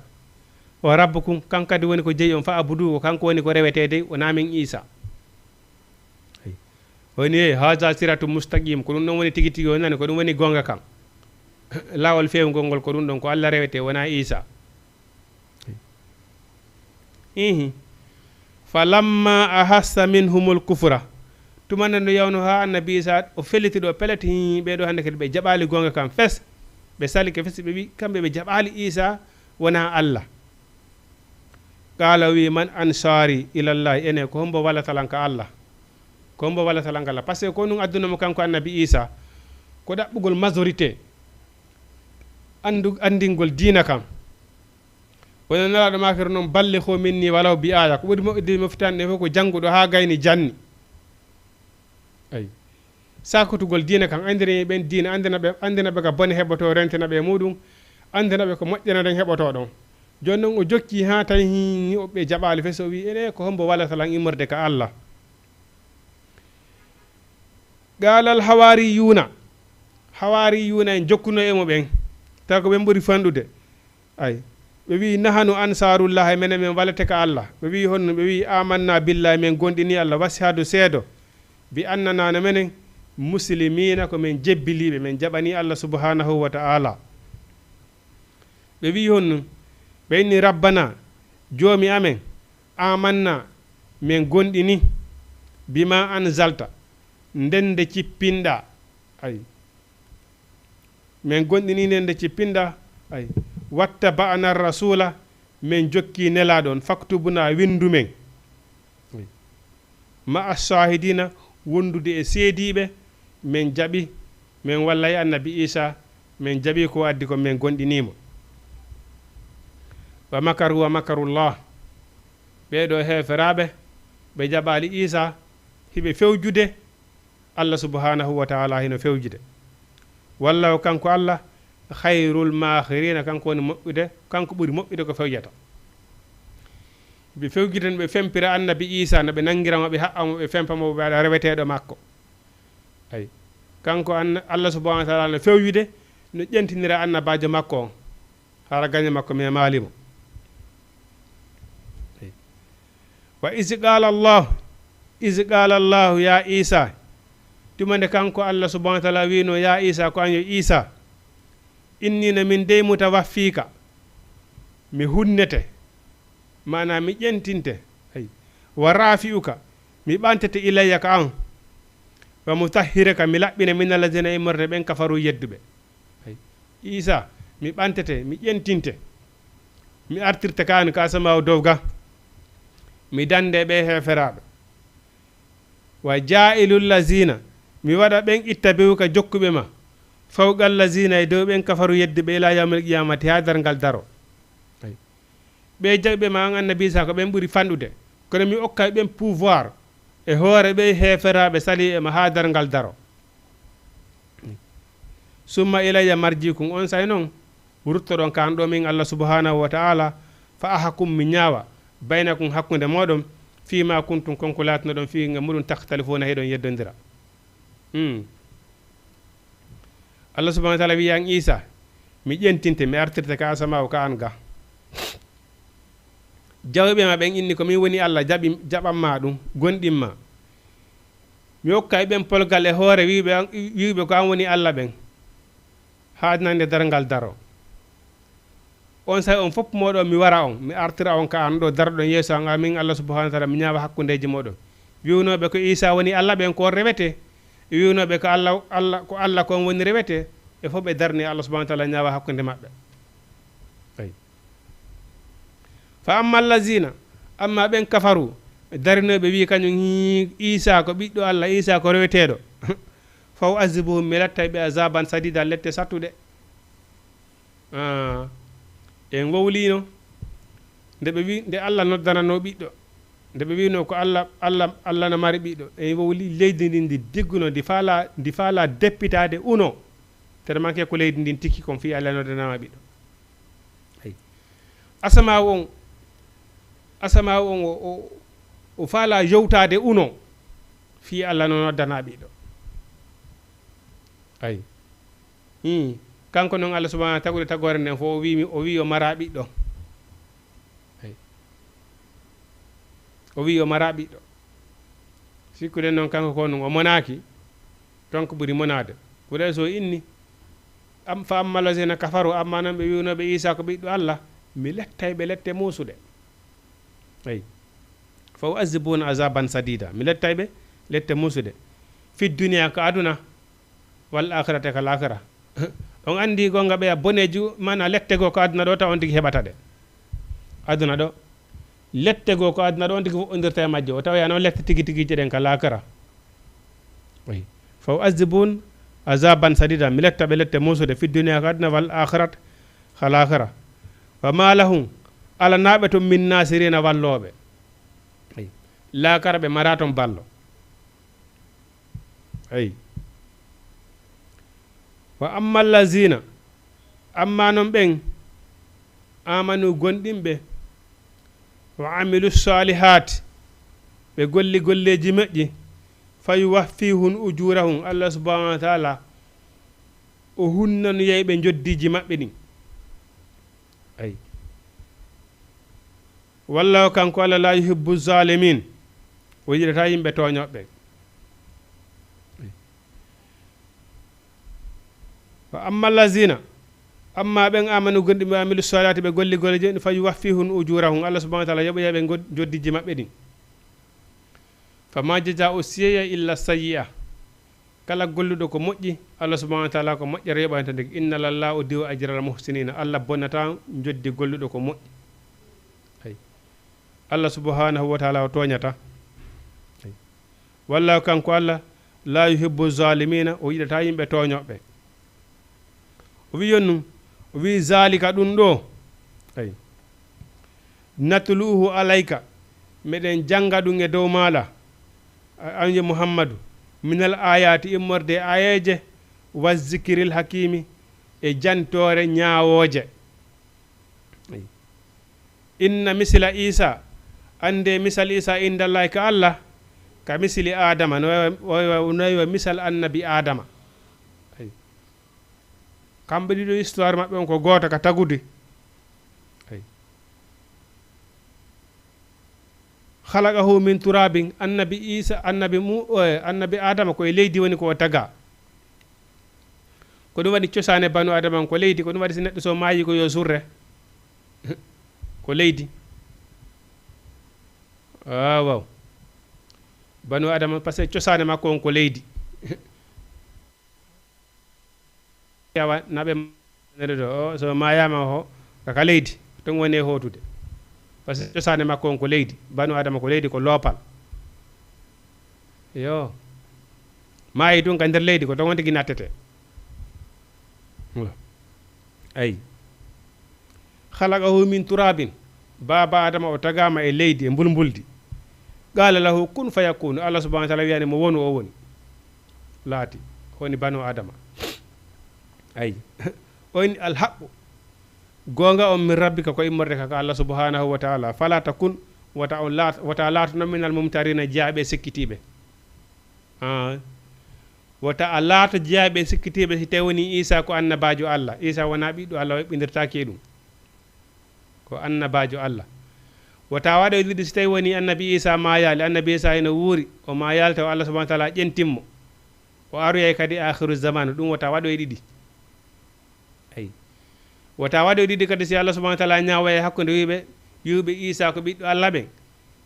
Wa Rabbukum, kanko kadi woni ko jeyi on, fa abudu, ko kanko woni ko rewetee dey, wonaa min Iisa. Ay. Woni, hey, haza siratu mustaqim, ko ɗum ɗon woni tigi tigi, on nani, ko ɗum woni goonga kan. Laawol feewngol ngol, ko ɗum ɗon, ko Alla rewetee, wonaa Iisa. Ihi. Falamma ahassa minhumul kufra. Tuma nde no yawno haa Annabi Iisa o felliti ɗo pellet, hii, ɓee ɗoo hannde kadi ɓe jaɓaali goonga kan fes. Ɓe salike fes, ɓe wi'i, kamɓe ɓe jaɓaali Iisa wonaa Alla. Qaala, o wi'i, "Man ansaari ilallahi?" Ene, ko hombo wallata lan ka Alla? Ko hombo wallata lan ka Alla? Parce que ko ɗum adduno mo kanko Annabi Iisa, ko ɗaɓɓugol majorité, anndu-, anndingol diina kan. Wona Nelaaɗo maakiri non, "Ballighuu minni walaw bi aaya." Ko ɓuri moƴƴude moftitanɗe fof ko jannguɗo haa gayni janni. Ay. Sakotugol diina kan, anndina ɓen diina, anndina ɓe, anndina ɓe ka bone heɓotoo, rentina ɓe e muɗum, anndina ɓe ko moƴƴere nden heɓotoo ɗon. Jooni non o jokki haa tawi hi-, ni o ɓe jaɓaali fes, o wi'i, "Ene, ko hombo wallata lan immorde ka Alla?" Qaalal hawaariyuuna, hawaariyuuna en jokkuno e mo ɓen, tawi ko ɓen ɓuri fanɗude. Ay, ɓe wi'i, "Nahanu ansaarullahi, menen men wallete ka Alla." Ɓe wi'i, "Honno?" Ɓe wi'i, "Amanna billahi, men gomɗini Alla, wasihadu, seedo, bi annana, no menen, muslimiina, ko men jebbiliiɓe, men jaɓani Alla subhanahu wa ta'ala." Ɓe wi'i, "Honno?" Ɓe inni, "Rabbana, Joomi amen, amanna, men gomɗini, bima anzalta, nden nde cippinɗaa." Ay. Men gomɗini nden nde cippinɗaa, ay, "wattaba'ana rasula, men jokki Nelaaɗo on, faktubuna, winndu men." Ay. "Ma'a shahidina, wondude e seediiɓe, men jaɓi, men wallay Annabi Iisa, men jaɓi ko addi kon, men gomɗini mo." "Wa makaru wa makarullah." Ɓee ɗoo heeferaaɓe, ɓe jaɓaali Iisa, hiɓe fewjude, Alla subhanahu wa ta'ala hino fewjude. Wallahu, kanko Alla, khayrul maakiriina, kanko woni moƴƴude, kanko ɓuri moƴƴude ko fewjata. Ɓe fewjude no ɓe fempira Annabi Iisa, no ɓe nangira mo, ɓe haɓɓa mo, ɓe fempa mo, ɓe waɗa reweteeɗo makko. Ay. Kanko Anna-, Alla subhanahu wa ta'ala no fewjude, no ƴentinira annabaajo makko on. Hara gaño makko mi maali mo. Wa iz qaala Allahu, iz qaala Allahu ya Iisa, tuma nde kanko Alla subhanahu wa ta'ala wiino, "Ya Iisa, ko an yo Iisa, inni no min dey mutawaffiika, mi hunnete, maanaa mi ƴentinte, ay, wa raafi'uka, mi ɓantete ilayya ka an, wa mutahhiruka, mi laɓɓina min allazina immorde ɓen kafaru yedduɓe." Ay. Iisa, mi ɓantete, mi ƴentinte, mi artirte ka an ka asamaawo dow ga, mi dande ɓe heeferaaɓe. Wa jaa'ilul lazina, mi waɗa ɓen ittabi'uka jokkuɓe ma, fawqal lazina e dow ɓen kafaru yedduɓe ila yawmil qiyamati haa darngal daro. Ay. Ɓe jaɓiɓe ma an Annabi Iisa ko ɓen ɓuri fanɗude, kono mi okkay ɓen pouvoir e hoore ɓe heeferaaɓe sali e ma haa darngal daro. Summa ilayya marji'ukum, on saa'i non ruttoɗon ka an ɗoo min Alla subhanahu wa ta'ala, fa ahkum, mi ñaawa, baynakum, hakkunde mooɗon, fii ma kuntum, kon ko laatinoɗon, fii nga muɗum, takhtalifuuna, hiɗon yeddondira. Hmm. Alla subhanahu wa ta'ala wi'i an Iisa, mi ƴentinte, mi artirte ka asamaawo ka an ga. Jawiɓe ma ɓen inni ko min woni Alla, jaɓi, jaɓan ma ɗum, gomɗin ma. Mi hokkay ɓen polgal e hoore wi'uɓe an, wi'uɓe ko an woni Alla ɓen. Haa nande darngal daro. On saa'i on fof mooɗon mi wara on, mi artira on ka an ɗoo darɗon yeeso an, amin Alla subhanahu wa ta'ala, mi ñaawa hakkundeeji mooɗon. Wi'unooɓe ko Iisa woni Alla ɓen ko on rewete. E wi'unooɓe ko Alla, Alla, ko Alla kon woni rewete. E fof ɓe darni Alla subhanahu wa ta'ala ñaawa hakkunde maɓɓe. Ay. Fa amma allazina, amma ɓen kafaru, darinooɓe wi'i kañum hii Iisa ko ɓiɗɗo Alla, Iisa ko reweteeɗo. Fa u'azzibuhum, mi lattay ɓe azaban sadidan, lette sattuɗe. Ah, en wowliino nde ɓe wi-, nde Alla noddananoo ɓiɗɗo, nde ɓe wi'unoo ko Alla, Alla, Alla no mari ɓiɗɗo. En wowli leydi ndin ndi digguno, ndi faala, ndi faala deppitaade, uno. Tellement que ko leydi ndin tikki kon fii Alla noddanama ɓiɗɗo. Ay. Asamaawo on, asamaawo on o, o, o faala yowtaade, uno. Fii Alla no noddana ɓiɗɗo. Ay. Hmm. Kanko non Allah subhanahu wa tagude tagoore nden fof, o wiimi, o wii o maraa ɓiɗɗo. Hey. O wii o maraa ɓiɗɗo. Sikkuɗen non kanko ko non o monaaki, kanko ɓuri monaade. Kuraysi o inni, am, fa amma allazina kafaru, amma non ɓe wi'unooɓe Iisaa ko ɓiɗɗo Allah, mi lettay ɓe lette muusuɗe. Hey. Fa u'azzibuna azaban sadida. Mi lettay ɓe lette muusuɗe. Fi duniya, ka aduna, wal akhirati, ka laakara. On anndi gonga ɓeya boneeji, mana lette goo ko aduna ɗo, taw on tigi heɓata ɗe. Aduna ɗo, lette goo ko aduna ɗo, on tigi woɗɗondirta e majje. O tawa ya non lette tigi tigi jeɗen ka laakara. Ey. Fa u'azzibun azaban sadida. Mi letta ɓe lette muusude fi duniya ka aduna wal akhirat ka laakara. Wa ma lahum, alanaaɓe tun min nasirina wallooɓe. Ey. Laakara ɓe mara ton ballo. Ey. Wa amma allazina, amma non ɓen, amanu gonɗinɓe, wa amilu salihaati, ɓe golli golleeji moƴƴi, fa yuwaffihum ujurahum, Allah subhanahu wa taala, o hunnanoyay ɓe njoddiiji maɓɓe ɗin. Ey. Wallahu, kanko Allah, la yuhibbu zalimin, o yiɗataa yimɓe tooñooɓe. Wa amma allazina, amma ɓen amanu gonɗinɓe wa amilu salihati ɓe golli golleeji, fa yuwaffihum ujurahum, Allah subhanahu wa taala yoɓoya ɓe god-, njoddiiji maɓɓe ɗin. Fa ma jazaa'u sayyi'a illa sayyi'a. Kala golluɗo ko moƴƴi, Allah subhanahu wa taala ko moƴƴere yoɓanta nde. Inna lalla o diwa ajral muhsinina. Allah bonnataa njoddi golluɗo ko moƴƴi. Ay. Allah subhanahu wa taala o tooñataa. Ay. Wallahu, kanko Allah, la yuhibbu zalimina, o yiɗataa yimɓe tooñooɓe. O wi'i on nun, o wi'i, "Zaalika, ɗun ɗoo, ay, natluuhu alayka, meɗen jannga ɗun e dow maaɗa, a, an yo Muhammadu, minal aayaati, immorde e aayeeje, wa zikiril hakiimi, e jantoore ñaawooje." Ay. Inna misila Iisa, annde misal Iisa indallahi ka Alla, ka misili Aadama, no wa, wa, wa, no wa misal annabi Aadama. Ay. Kamɓe ɗiɗo histoire maɓɓe on ko gooto ka tagudi. Ay. Khalaqahu min turabin, annabi Iisa, annabi mu-, eh, annabi Aadama ko e leydi woni ko o tagaa. Ko ɗum waɗi cosaane banu Aadama on ko leydi, ko ɗum waɗi si neɗɗo so maayi ko yo surre. Ko leydi. Ah, waaw. Banu Aadama, parce que cosaane makko on ko leydi. Yawa, naɓe nere ɗo, o, so maayaama o, ka, ka leydi, ton woni e hootude. Parce que cosaane makko on ko leydi. Banu Aadama ko leydi, ko loopal. Yo. Maayi tun ka nder leydi, ko ton on tigi nattete. Ayi. Khalaqahu min turabin. Baaba Aadama o tagaama e leydi, e mbulmbuldi. Qala lahu kun fayakun. Allah subhanahu wa taala wiyani mo wonu, o woni. Laati. Woni banu Aadama. Ayi. O inni, "Alhaqqu." Goonga on min rabbika ko immorde ka, ka Allah subhanahu wa taala. Fala takun, wata on laat-, wata laatono minal mumtarina, jeyaaɓe e sikkitiiɓe. Ah. Wata a laato jeyaaɓe e sikkitiiɓe si tawi woni Iisa ko annabaajo Allah. Iisa wonaa ɓiɗɗo Allah, o eɓɓindirtaaki e ɗum. Ko annabaajo Allah. Wata waɗo e ɗiɗi si tawi woni annabi Iisa maayaali, annabi Iisa hino wuuri, o maayaali taw Allah subhanahu wa taala ƴentin mo. O aroyay kadi aakhiru zaman, ɗum wata waɗo e ɗiɗi. Ayi. Wata waɗo e ɗiɗi kadi si Allah subhanahu wa taala ñaawoya e hakkunde wi'uɓe, wi'uɓe Iisa ko ɓiɗɗo Allah ɓen,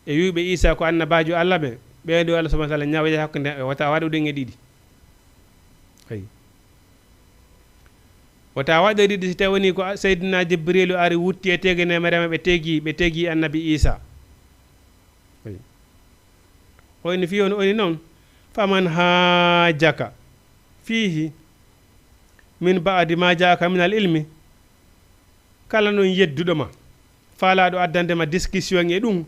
e wi'uɓe Iisa ko annabaajo Allah ɓen, ɓen ɗo Allah subhanahu wa taala ñaawoya e hakkunde maɓɓe, wata waɗo ɗum e ɗiɗi. Ayi. Wata waɗo e ɗiɗi si tawi woni ko Seydina Jibriilu ari wutti e teegeneema rema ɓe teegi, ɓe teegi annabi Iisa. Ayi. O inni fii on, o inni non, "Faman haajjaka fiihi min ba'di ma ja'aka minal ilmi." Kala non yedduɗo ma, faalaaɗo addande ma discussion e ɗum,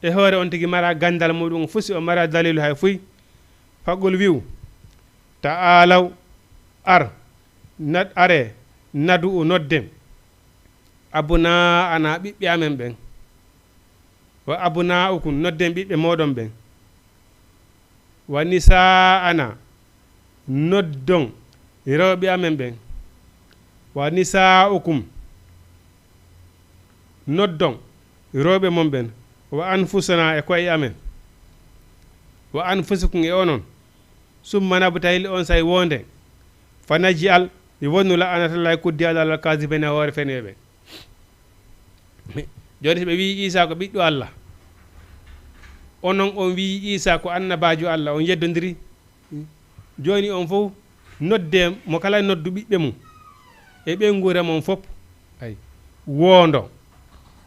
e hoore on tigi mara gandal muɗum, fusi o mara dalilu hay fuy, faqul wi'u, "Ta'aalaw, ar, nad-, aree, nad'u nodden, abna'ana ɓiɓɓe amen ɓen." Wa abna'ukum, nodden ɓiɓɓe mooɗon ɓen. Wa nisa'ana, noddon Rewɓe amen ɓen. Wa nisaa'ukum. Noddon rewɓe mon ɓen. Wa anfusana, e ko'e amen. Wa anfusakum, e onon. Summa nabtahil, onsay woonden. Fa naj'al, mi wonnu la'anatallahi, kuddi Alla, alal kaazibina, e hoore fenooɓe ɓen. Jooni, si ɓe wi'i Iisaa ko ɓiɗɗo Alla, onon on wi'i Iisaa ko annabaajo Alla, on yeddondiri. Jooni on fow noddee mo kala noddu ɓiɓɓe mum e ɓeynguure mon fow. Ay, woondo.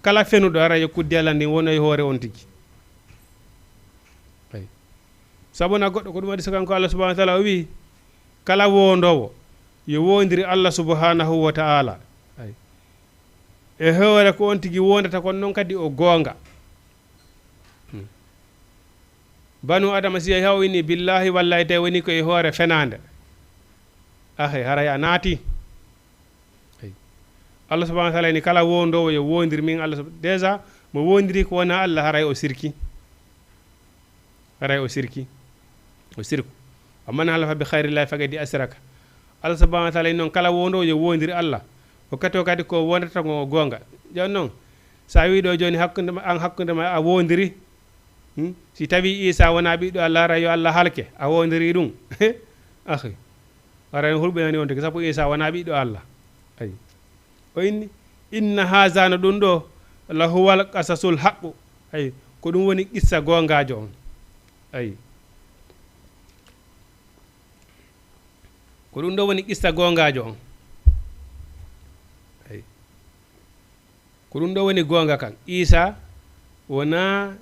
Kala fenuɗo, hara yo kuddi Alla ndin wono e hoore on tigi. Ay. Sabu na goɗɗo ko ɗum waɗi, so kanko Alla subhanahu wa taala o wi'i, kala woondoowo yo woondiri Alla subhanahu wa taala. Ay. E hoore ko on tigi woondata kon non kadi o goonga. Hmm. Banu Adama si yahi haa o inni billaahi wallaahi tawi woni ko e hoore fenaande. Ahe, haray a naati. Ay. Allah subhanahu wa taala ni kala woondoowo yo woondir min Allah sub-, déjà mo woondiri ko wona Allah haray o sirki. Haray o sirki. O sirku. Wa man halafa bi khayrillahi faqad ashraka. Allah subhanahu wa taala ni non kala woondoowo yo woondiri Allah. O kato kadi ko wondata ko goonga. Jon non, sa wi ɗo jooni hakkunde ma, an hakkunde ma a woondiri, hmm? Si tawi Iisa wona ɓiɗɗo Allah, haray yo Allah halke, a woondiri ɗum. Akhi. Haray no hulɓinani on tigi, sabu Iisa wona ɓiɗɗo Allah. Ay. O inni, inna haza no ɗum ɗo, la huwal qasasul haqqu. Ay, ko ɗum woni qissa goongaajo on. Ay. Ko ɗum ɗo woni qissa goongaajo on. Ay. Ko ɗum ɗo woni goonga kan. Iisa wonaa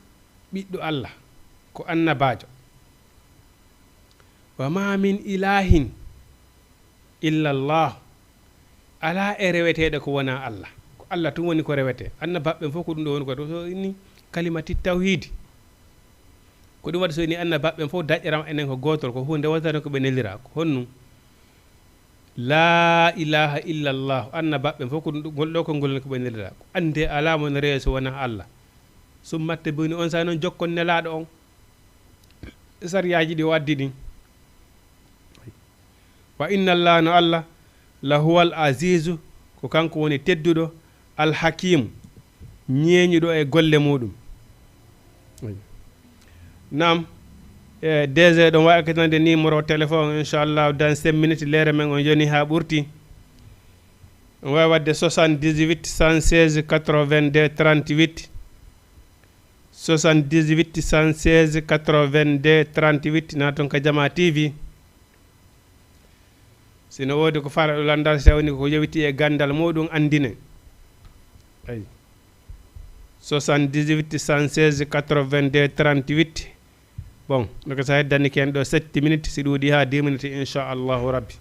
ɓiɗɗo Allah, ko annabaajo. Wa ma min ilahin illa Allah. Alaa e reweteeɗo ko wonaa Allah. Ko Allah tun woni ko rewetee. Annabaaɓe ɓen fof ko ɗum ɗo woni ko, to inni kalimati tawhiidi. Ko ɗum waɗi so inni annabaaɓe ɓen fof daƴƴaram enen ko gootol, ko huunde wonta tan ko ɓe neliraa. Ko honɗum? Laa ilaaha illallah. Annabaaɓe ɓen fof ko ɗum, ngol ɗoo konngol woni ko ɓe neliraa. Ko anndee alaa mo no rewee so wonaa Allah. Summa tabi'uuni, on saa'i non jokkon nelaaɗo on. Sariyaaji ɗi o addi ɗin. Wa inna Allah, no Allah, la huwal azizu, ko kanko woni tedduɗo, al hakimu, ñeeñuɗo e golle muɗum. Naam, e D G ɗon wawi ekkitinande numéro téléphone, inchallah, dans cinq minutes, leere men on yoni ha ɓurti. On wawi wadde soixante-dix-huit, cent seize, quatre-vingt-deux, trente-huit. Soixante-dix-huit, cent seize, quatre-vingt-deux, trente-huit, naton ka Jama T V. Si no woodi ko faalaɗo lanndal, si tawii ko yowiti e ganndal muuɗum, anndinen. Ay. Soixante-dix-huit, cent seize, quatre-vingt-deux, trente-huit. Bon, no ko sa heddani ken ɗo sept minutes, si ɗuuɗi haa dix minutes, inchallahu rabbi.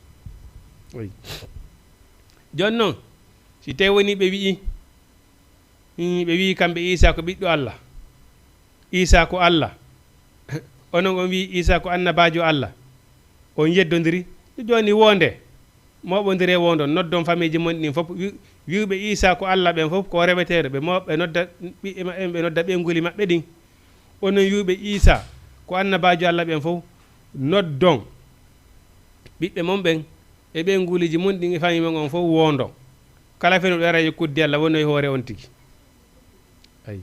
Ay. Jooni non, si tawii woni ɓe wi'i, Hii, ɓe wi'i kamɓe Iisaa ko ɓiɗɗo Allah. Iisaa ko Allah. Onon on wi'i Iisaa ko annabaajo Allah. On yeddondiri. Jooni wonde, mooɓondire wondo, noddon famiiji mon ɗin fof. Wi-, wi'uɓe Iisaa ko Allah ɓen fof, ko reweteeɗo. Ɓe mo-, ɓe nodda ɓiɓɓe maɓɓe, ɓe nodda ɓeynguuli maɓɓe ɗin. Onon wi'uɓe Iisaa ko annabaajo Allah ɓen fof, noddon ɓiɓɓe mon ɓen e ɓeynguuliji mun ɗin e famiiji mon on fof wondo. Kala fenuɗo ara yo kuddi Allah wono e hoore on tigi. Ayi.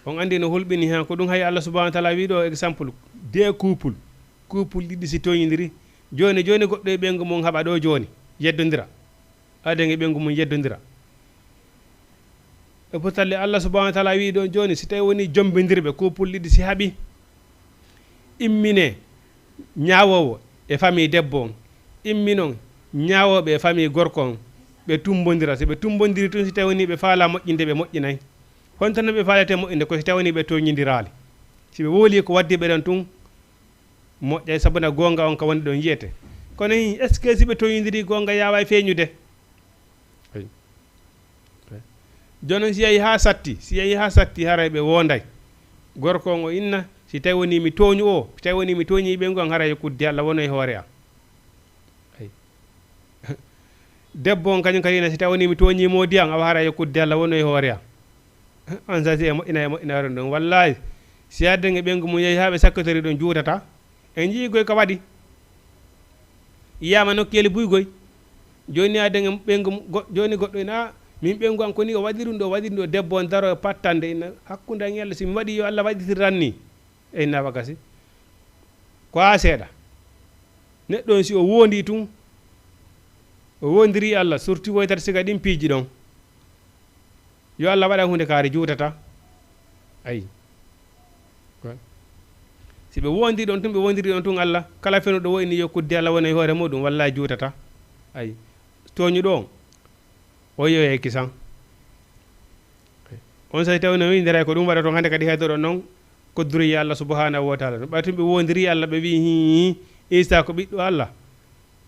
On anndi no hulɓini hen ko ɗum hay Allah subhanahu wa taala wi ɗo exemple deux couple. Couple ɗiɗi si toñidiri. Jooni, jooni goɗɗo e ɓeyngu mum haɓa ɗo jooni. Yeddondira. Aden e ɓeyngu mum yeddondira. E pourtant le Allah subhanahu wa taala wi ɗon jooni, si tawi woni jombindirɓe, couple ɗiɗi si haɓi, immine ñaawoowo e famille debbo on, imminon ñaawooɓe e famille gorko on, ɓe tumbondira. Si ɓe tumbondiri tun, si tawi woni ɓe faala moƴƴinde, ɓe moƴƴinay. Honto non ɓe faalete moƴƴinde? Ko si tawi woni ɓe toñindiraali. Si ɓe wowli ko waddi ɓe ɗon tun, moƴƴay, sabu na goonga on ka woni ɗon yi'ete. Kono hii, est-ce que si ɓe toñindiri goonga yaaway feeñude? Ayi. Jooni non si yahi haa satti, si yahi haa satti, haray ɓe woonday. Gorko on o inna, si tawi woni mi tooñu o, si tawi woni mi tooñi ɓeyngu an, haray yo kuddi Allah wono e hoore an. Ayi. Debbo on kañum kadi inna, si tawi woni mi tooñi moodi an, awa haray yo kuddi Allah wono e hoore an. On sasi e moƴƴina, e moƴƴina ɗon. Wallaahi, si adden e ɓeyngu mum yahi haa ɓe sakkitori ɗon juutata, en njii koy ka waɗi. Yiyaama nokkeeli buy goy. Jooni aden e ɓeyngu go-, jooni goɗɗo ina, "Ah, min ɓeyngu an ko ni o waɗiri ɗum ɗo, o waɗiri ɗum ɗo." Debbo on daroo e pattande ina, "Hakkunde an e Allah, si mi waɗi yo Allah waɗitir tan ni." Ey na wakasi. Ko haa seeɗa. Neɗɗo on si o woondii tun, o woondirii Allah, surtout woytata siga ɗin piiji ɗon. Yo Allah waɗan huunde kaari juutata. Ayi. Si ɓe woondii ɗon tun, ɓe woondiri ɗon tun Allah, kala fenuɗo wo'ini yo kudde Allah wona e hoore muɗum, wallahi juutata. Ayi. Tooñuɗo on, o yeeyay kisan. On so tawii no windiray ko ɗum waɗa ton hannde kadi heedoɗon non, kodduri Allah subhanahu wa ta'ala. No ɓay tun ɓe woondiri Allah, ɓe wi'i, "Hii, Iisaa ko ɓiɗɗo Allah."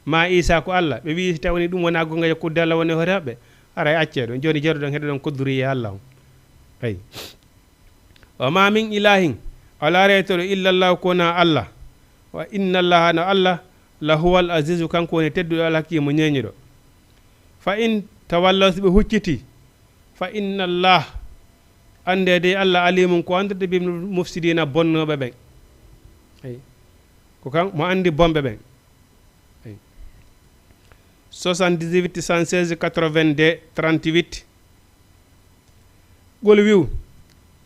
Ma Iisaa ko Allah, ɓe wi'i, "Si tawii ɗum wonaa goonga, yo kudde Allah wone hoore maɓɓe." Aray accee ɗon. Jooni jeeruɗon heɗoɗon kodduri e Allah on. Ayi. "Wa ma min ilahin," alaa reeteeɗo, "illa Allahu," ko wonaa Allah. "Wa inna Allaha," no Allah, "la huwal azizu," kanko woni tedduɗo, al hakiimu, ñeeñuɗo. "Fa in tawallaw," si ɓe huccitii, "fa inna Allah," anndee dey Allah, "alimun," ko anndude, "bil mufsidiina," bonnooɓe ɓen. Ayi. Ko kan mo anndi bonɓe ɓen. Ayi. Soixante-dix-huit, cent seize, quatre-vingt-deux, trente-huit. Qul, wi'u,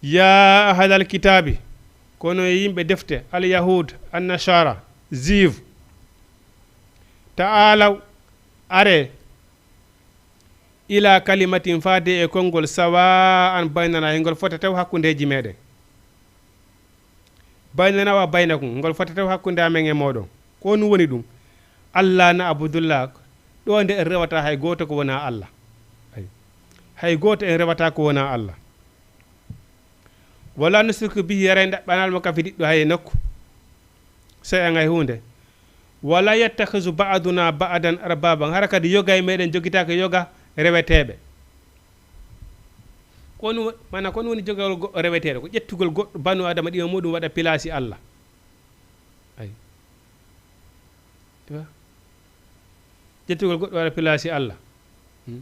"Yaa ahlal kitaabi," kono e yimɓe defte, al yahud, an nasara, juif, "ta'aalaw," aree, "ila kalimatin," faade e konngol, "sawa'an baynana," e ngol fota taw hakkundeeji meɗen. "Baynana wa baynakum," ngol fota taw hakkunde amen e mooɗon. Ko honɗum woni ɗum? "Alla na'budulla," ɗo nde en rewata hay gooto ko wonaa Alla. Ay. Hay gooto en rewata ko wonaa Alla. "Wala nusriku bihi," haray en ɗaɓɓanaali mo ka fidiɗɗo hay e nokku. Sey an hay huunde. "Wala yattakhizu ba'duna ba'dan arbaban," hara kadi yoga e meɗen jogitaake yoga reweteeɓe. Ko honɗum wo-, maanaa ko honɗum woni jogagol goɗɗo reweteeɗo? Ko ƴettugol goɗɗo banu Adama ɗiɗo muɗum waɗa pilaasi Alla. Ay. Iwa. Ƴettugol goɗɗo waɗa pilaasi Alla. Hmm.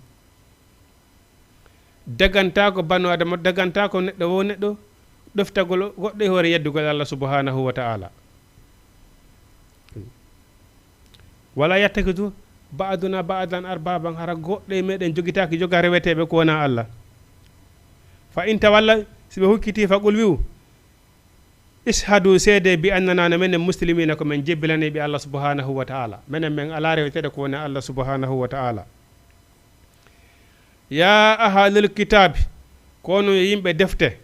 Dagantaako banu Adama, dagantaako neɗɗo wo neɗɗo ɗoftagol goɗɗo e hoore yeddugol Alla subhanahu wa ta'ala. "Wala yattakhizu ba'duna ba'dan arbaban," hara goɗɗo e meɗen jogitaaki yoga reweteeɓe ko wonaa Alla. "Fa in tawallaw," si ɓe hukkitii, "fa qul," wi'u, "Ishhadu," seedee, "bi annana," no menen, "muslimiina," ko men jebbilaniiɓe Alla subhanahu wa ta'ala. Menen men alaa reweteeɗo ko wonaa Alla subhanahu wa ta'ala. "Yaa ahlal kitaabi," ko onon yo yimɓe defte.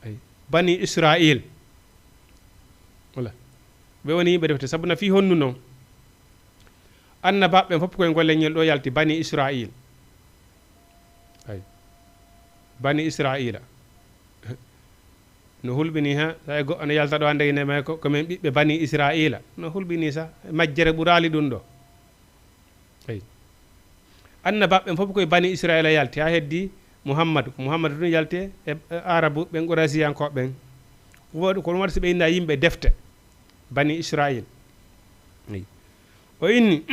Ay, bani Israil. Wala. Ɓe woni yimɓe defte. Sabu na fii honnu non? Annabaaɓe ɓen fof koye ngol leñol ɗo yalti, bani Israil. Ay. Bani Israila. No hulɓinii ha, sa e goɗɗo no yalta ɗo hannde ine may ko, ko men ɓiɓɓe bani Israila. No hulɓinii sa, majjere ɓuraali ɗum ɗo. Eyi. Annabaaɓe ɓen fof koye bani Israila yalti, haa heddi Muhammadu. Ko Muhammadu tun yalti e, e Arabu ɓen, Quraysiyankooɓe ɓen. Ko waɗi, ko ɗum waɗi si ɓe inna yimɓe defte, bani Israil. Eyi. O inni,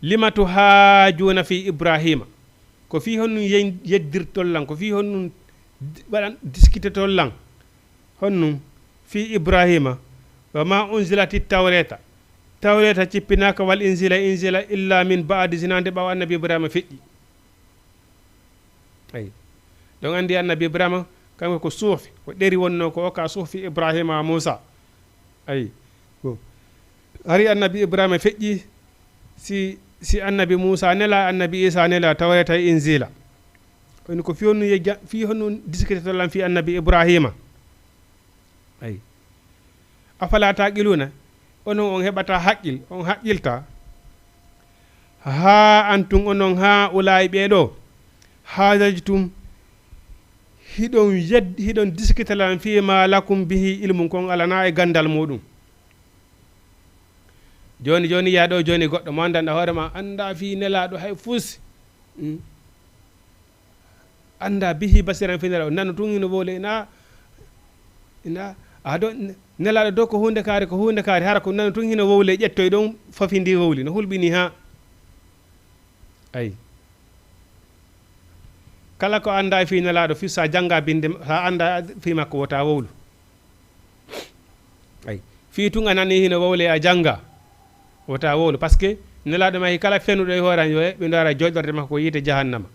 "Lima tuhaajuuna fi Ibrahima." Ko fii honɗum yen-, yeddirtol lan, ko fii honɗum di-, waɗan, diskitotol lan. Honɗum? Fii Ibrahima. "Wa ma unzilati tawreta." Tawreta cippinaaka, "wal inzila," inzila, "illa min ba'di," sinaa nde ɓaawo annabi Ibrahima feƴƴi. Ayi. Ɗon anndi annabi Ibrahima, kanko ko suufi, ko ɗeri wonnoo ko o ka suufi Ibrahima wa Muusa. Ayi. Ko. Hari annabi Ibrahima feƴƴi si, si annabi Muusa nela, annabi Isa nela, tawreta e inzila. Woni ko fii honɗum ye ja-, fii honɗum diskitotol lan fii annabi Ibrahima. Ayi. "Afala taqiluna?" Onon on heɓata haqqil, on haqqilta? "Haa antum onon haa'ulaa'i ɓee ɗoo, haajajtum, hiɗon yed-, hiɗon diskita lan fii maa lakum bihi ilmun, kon alanaa e ganndal muuɗum." Jooni, jooni, yaa ɗoo jooni goɗɗo mo anndanɗaa hoore maa, anndaa fii Nelaaɗo hay fus. Hmm. Anndaa bihi basiran fii Nelaaɗo. Nano tun hino wowle, ina, ina, a do, Nelaaɗo do ko huunde kaari, ko huunde kaari. Hara ko nano tun hino wowle, ƴettoy ɗon, fofi ndi wowli. No hulɓini haa. Ayi. Kala ko anndaa fii Nelaaɗo, fii sa jannga binde, sa anndaa fii makko, wota wowlu. Ayi. Fii tun a nani hino wowle, a jannga. Wota wowlu, parce que Nelaaɗo maaki kala fenuɗo e hoore an, yo eɓɓindo ara jooɗorde makko ko yiite jahannama.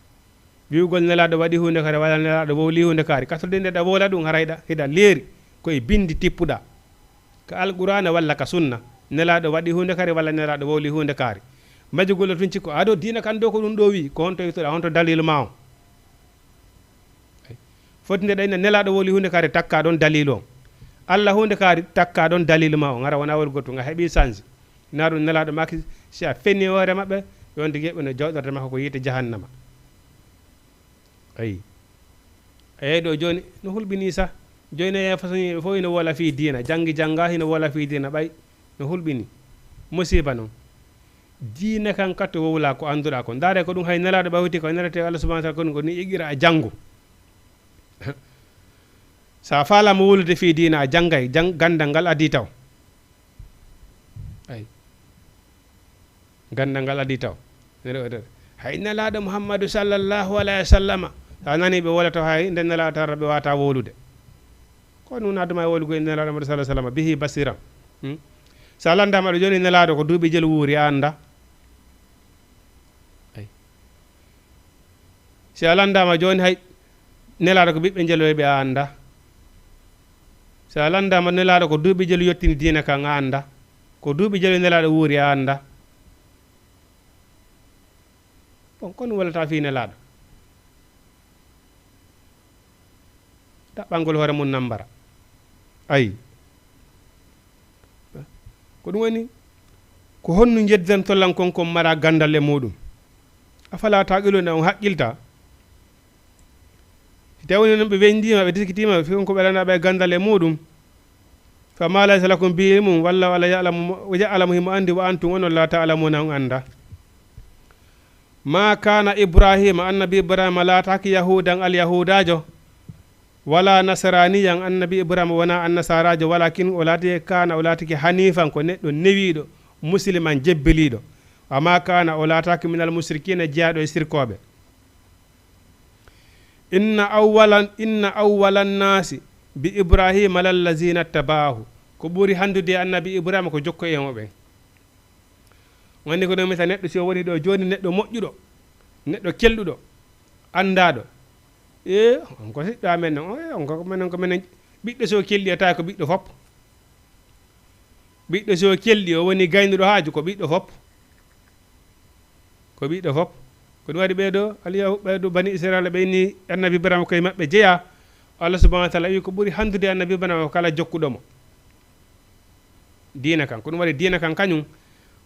Wi'ugol Nelaaɗo waɗi huunde kaari, walla Nelaaɗo wowli huunde kaari, kaso ɗen ɗa wowla ɗum, hara hiɗa, hiɗa leeri, ko e binndi tippuɗaa. Ka Alqur'aana walla ka Sunna, Nelaaɗo waɗi huunde kaari, walla Nelaaɗo wowli huunde kaari. Majjugol ɗo tun cikko, ado diina kan ɗo ko ɗum ɗo wi'i, ko honto iwtuɗaa, honto daliilu maa on? Foti nde ɗa inna Nelaaɗo wowli huunde kaari, takkaa ɗon daliilu on. Alla huunde kaari, takkaa ɗon daliilu maa on. Hara wonaa wowlugol tun, a heɓii sansi. Naa ɗum Nelaaɗo maaki, si a fenii hoore maɓɓe, yo on tigi eɓɓindo jooɗorde makko ko yiite jahannama. Ayi. Eyi ɗo jooni, no hulɓinii sah. Jooni e façon yimɓe fof hino wola fii diina. Janngi janngaa hino wola fii diina ɓay. No hulɓinii. Musiiba non. Diina kan kato wowlaa ko annduɗaa kon. Ndaaree ko ɗum hay Nelaaɗo ɓawti ko neretee Allah subhanahu wa taala kon ko ni iqra a janngu. So a faalaama wowlude fii diina a janngay, jang-, ganndal ngal adii taw. Ayi. Ganndal ngal adii taw. Nde o-, hay Nelaaɗo Muhammadu sallallahu alayhi wa sallama. So a nanii ɓe wowla taw hay nde Nelaaɗo tan ɓe waawataa wowlude. Ko ɗum addu ma e wowlugol Nelaaɗo Muhammadu sallallahu alayhi wa sallama. Bihi basiran. Hmm? So a lanndaama ɗo jooni Nelaaɗo ko duuɓi jelu wuuri a anndaa. Ayi. Si a lanndaama jooni hay Nelaaɗo ko ɓiɓɓe njelooɓe a anndaa. Si a lanndaama Nelaaɗo ko duuɓi jelu yottini diina kan a anndaa. Ko duuɓi jelu Nelaaɗo wuuri a anndaa. Bon, ko ɗum wowlata fii Nelaaɗo. Ɗaɓɓangol hoore mum nambara. Ayi. Ko ɗum woni, ko honno njeddanto lan kon kon mara ganndal e muɗum? Afalaa taaqiluuna, on haqqiltaa? Si tawii non ɓe wenndiima, ɓe tiskitiima, fii kon ko ɓe lanaaɓe e ganndal e muɗum. Fa ma laysa lakum bihi ilmun, wallahu Alla ya'lamu, ya'lamu himo anndi, wa antum onon la ta'lamuuna on anndaa. Ma kana Ibrahima, annabi Ibrahima laataaki yahuudan alyahuudaajo, wala nasraniyan, annabi Ibrahima wonaa annasaaraajo, walakin o laati kana, o laatike hanifan, ko neɗɗo newiiɗo, musliman, jebbeliiɗo. Wa ma kana, o laataaki minal musrikiina, jeyaaɗo e sirkooɓe. Inna awwala, inna awwala nnaasi bi Ibrahima lallazina ttaba'ahu. Ko ɓuri hanndude e annabi Ibrahima ko jokkoyee mo ɓen. On anndi ko ɗum misal neɗɗo si o woni ɗo jooni neɗɗo moƴƴuɗo, neɗɗo kelɗuɗo, anndaaɗo. E, on ko siɓɓe amen non, e, on ko menen, ko menen. Ɓiɗɗo si o kelɗi a tawa ko ɓiɗɗo fof. Ɓiɗɗo si o kelɗi, o woni gaynuɗo haaju, ko ɓiɗɗo fof. Ko ɓiɗɗo fof. Ko ɗum waɗi ɓee ɗoo, Aliyahu, ɓee ɗoo Bani Israila ɓe inni Annabi Ibrahima koye maɓɓe jeyaa. Allah subhanahu wa taala wi'i ko ɓuri hanndude Annabi Ibrahima ko kala jokkuɗo mo. Diina kan. Ko ɗum waɗi diina kan kañum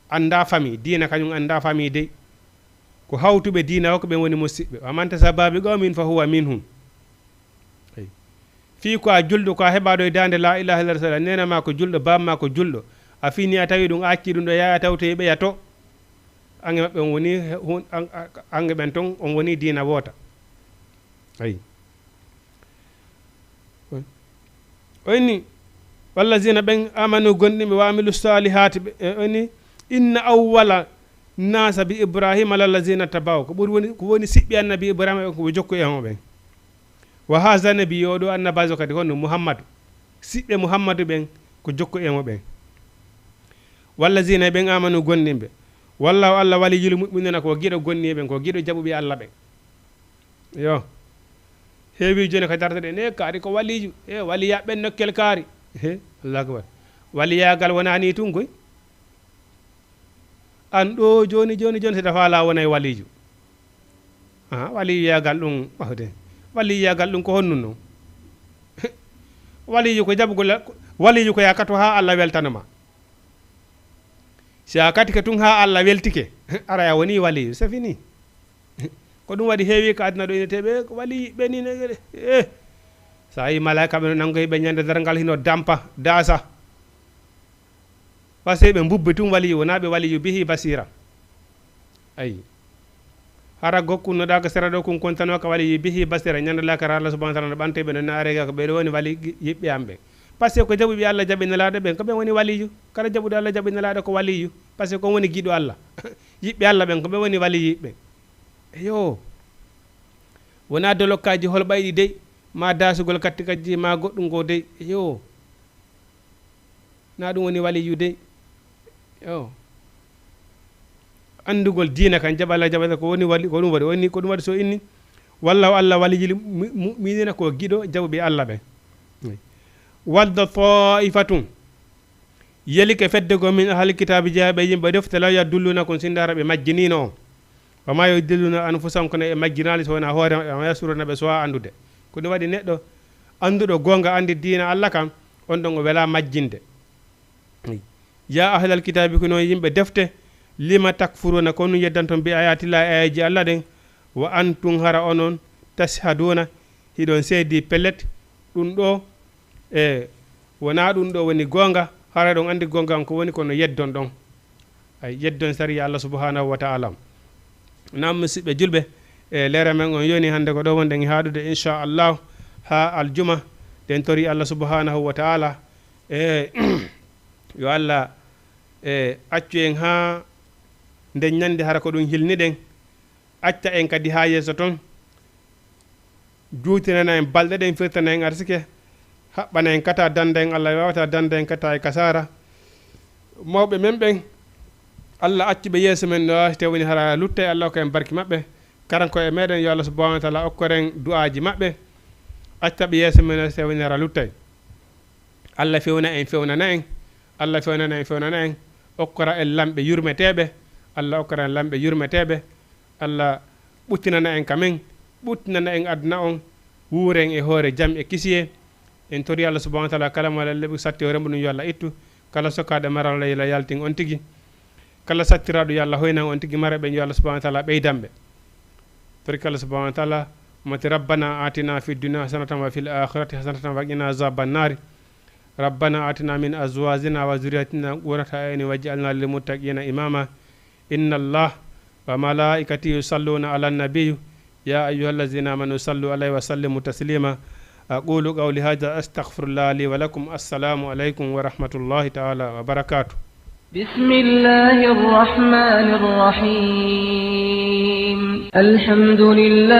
anndaa famii. Diina kañum anndaa famii dey. Ko hawtuɓe diina o ko ɓen woni musiɓɓe. Wa man tashabbaha bi qawmin fa huwa minhum. Eyi. Fii ko a julɗo, ko a heɓaaɗo e daande laa ilaaha illa Rasulullah, neene maa ko julɗo, baaba maa ko julɗo. A fini a tawi ɗum, a accii ɗum ɗo, yaaya tawtoyi ɓeya to. Ange maɓɓe on woni he-, hun-, an-, a-, ange ɓen ton on woni diina woota. Ayi. O inni, wallazina ɓen amanu gonɗinɓe wa amilu salihaati ɓe, e, o inni, inna awwala nasa bi Ibrahima lallazina tabaw. Ko ɓuri woni, ko woni siɓɓi annabi Ibrahima ɓen ko ɓe jokku e on ɓen. Wa haza nabi, yo ɗo annabaajo kadi honno Muhammadu. Siɓɓe Muhammadu ɓen ko jokku e mo ɓen. Wallazina ɓen amanu gonɗinɓe. Wallahu Allah waliyul mu'minina ko giɗo gonɗinɓe ɓen, ko giɗo jaɓuɓe Allah ɓen. Yo. Heewi jooni ko dartoɗen, e kaari ko waliyu. E waliya ɓen nokkel kaari. He, Allahu akbar. Waliyaagal wonaa nii tun koy. An ɗoo jooni, jooni, jooni, si ɗa faalaa wonay waliyu. Ah, waliyaagal ɗum, wahde. Waliyaagal ɗum ko honnun non? Waliyu ko jaɓugol, waliyu ko yaa katu haa Allah weltano ma. Si a katike tun haa Allah weltike, aray a wonii waliyu, c'est fini. Ko ɗum waɗi heewi ka aduna ɗo ine teɓe ko wali ɓe ni ne, eh. So a yi malaika ɓe no nangoyi ɓe ñande darngal hino dampa, daasa. Parce que ɓe mbubbi tun waliyu, wonaa ɓe waliyu bihi basira. Ayi. Hara gokku no ɗa ka sera ɗo kun kontano ka waliyu bihi basira. Ñande lakara Allah subhanahu wa ta'ala no ɓante ɓe no naare ga ko ɓe ɗo woni wali yiɓɓe am ɓe. Parce que ko jaɓuɓe Allah jaɓi nelaaɗo ɓen ko ɓe woni waliyu. Kala jaɓuɗo Allah jaɓi nelaaɗo ko waliyu. Parce que ko woni giɗo Allah. Yiɓɓe Allah ɓen ko ɓe woni waliyu ɓen. Eyo. Wonaa dolokkaaji holɓayɗi dey, maa daasugol kattikajji, maa goɗɗum goo dey. Eyo. Naa ɗum woni waliyu dey. Eyo. Anndugol diina kan, jaɓa Allah, jaɓa Allah, ko woni wali, ko ɗum waɗi, woni, ko ɗum waɗi so inni, "Wallahu, Allah waliyil mu-, mu'minina, ko giɗo jaɓuɓe Allah ɓen." Wadda ta'ifatun, yelike fedde goo min ahal kitaabi, jeyaaɓe yimɓe defte, law yadullunakum, sinda hara ɓe majjiniino on. Wa ma yudilluna anfusahum, kono ɓe majjinaali so wonaa hoore maɓɓe, wa ma yashuruna, ɓe suwaa anndude. Ko ɗum waɗi neɗɗo annduɗo goonga, anndi diina Allah kan, on ɗon o welaa majjinde. Ya ahlal kitaabi, ko non yimɓe defte, lima takfuruna, ko nun yeddanton bi ayatillah, e ayaji Allah ɗen, wa antum, hara onon, tashhaduna, hiɗon seedi pellet, ɗum ɗo, e wonaa ɗum ɗo woni goonga, hara ɗon anndi goonga on ko woni, kono yeddon ɗon. Ay, yeddon sariya Allah subhanahu wa ta'ala. Naam, musidɓe julɓe, e leere men on yoni hannde ko ɗo wonɗen e haaɗude, insha Allah, haa aljuma, ɗen tori Allah subhanahu wa ta'ala, e yo Allah, e accu en haa nden ñannde hara ko ɗum hilniɗen, acca en kadi haa yeeso ton, juutinana en balɗe ɗen, firtana en arsike, haɓɓana en kata danda en, Allah wawata danda en kata e kasaara. Mawɓe men ɓen, Allah accu ɓe yeeso men no waawata woni hara luttay, Allah okka en barki maɓɓe. Karanko e meɗen, yo Allah subhanahu wa ta'ala okkor en du'aaji maɓɓe. Acca ɓe yeeso men no waawata woni hara luttay. Allah fewna en, fewnana en. Allah fewnana en, fewnana en. Okkora en lamɓe yurmeteeɓe. Allah okkora en lamɓe yurmeteeɓe. Allah ɓuttinana en ka men, ɓuttinana en aduna on, wuuren e hoore jam e kisiyee. En tori Allah subhanahu wa ta'ala kala mo Allah leɓi satti o rembu ɗum yo Allah ittu, kala sokaaɗo maral Allah yo Allah yaltin on tigi. Kala sattiraaɗo yo Allah hoynan on tigi mara ɓen yo Allah subhanahu wa ta'ala ɓeydan ɓe. Torki Allah subhanahu wa ta'ala, mati rabbana atina fid dunya hasanatan wa fil akhirati hasanatan wa qina azaban nari. Rabbana atina min azwajina wa zurriyatina qurrata a'yunin waj'alna lil muttaqina imama. Inna Allah wa malaikatahu yusalluna ala nabi. Ya ayyuhallazina amanu sallu alayhi wa sallimu taslima. Aqulu qawli hadha astaghfirullah li wa lakum. Assalamu alaykum wa rahmatullahi ta'ala wa barakatuh. بسم الله الرحمن الرحيم. الحمد لله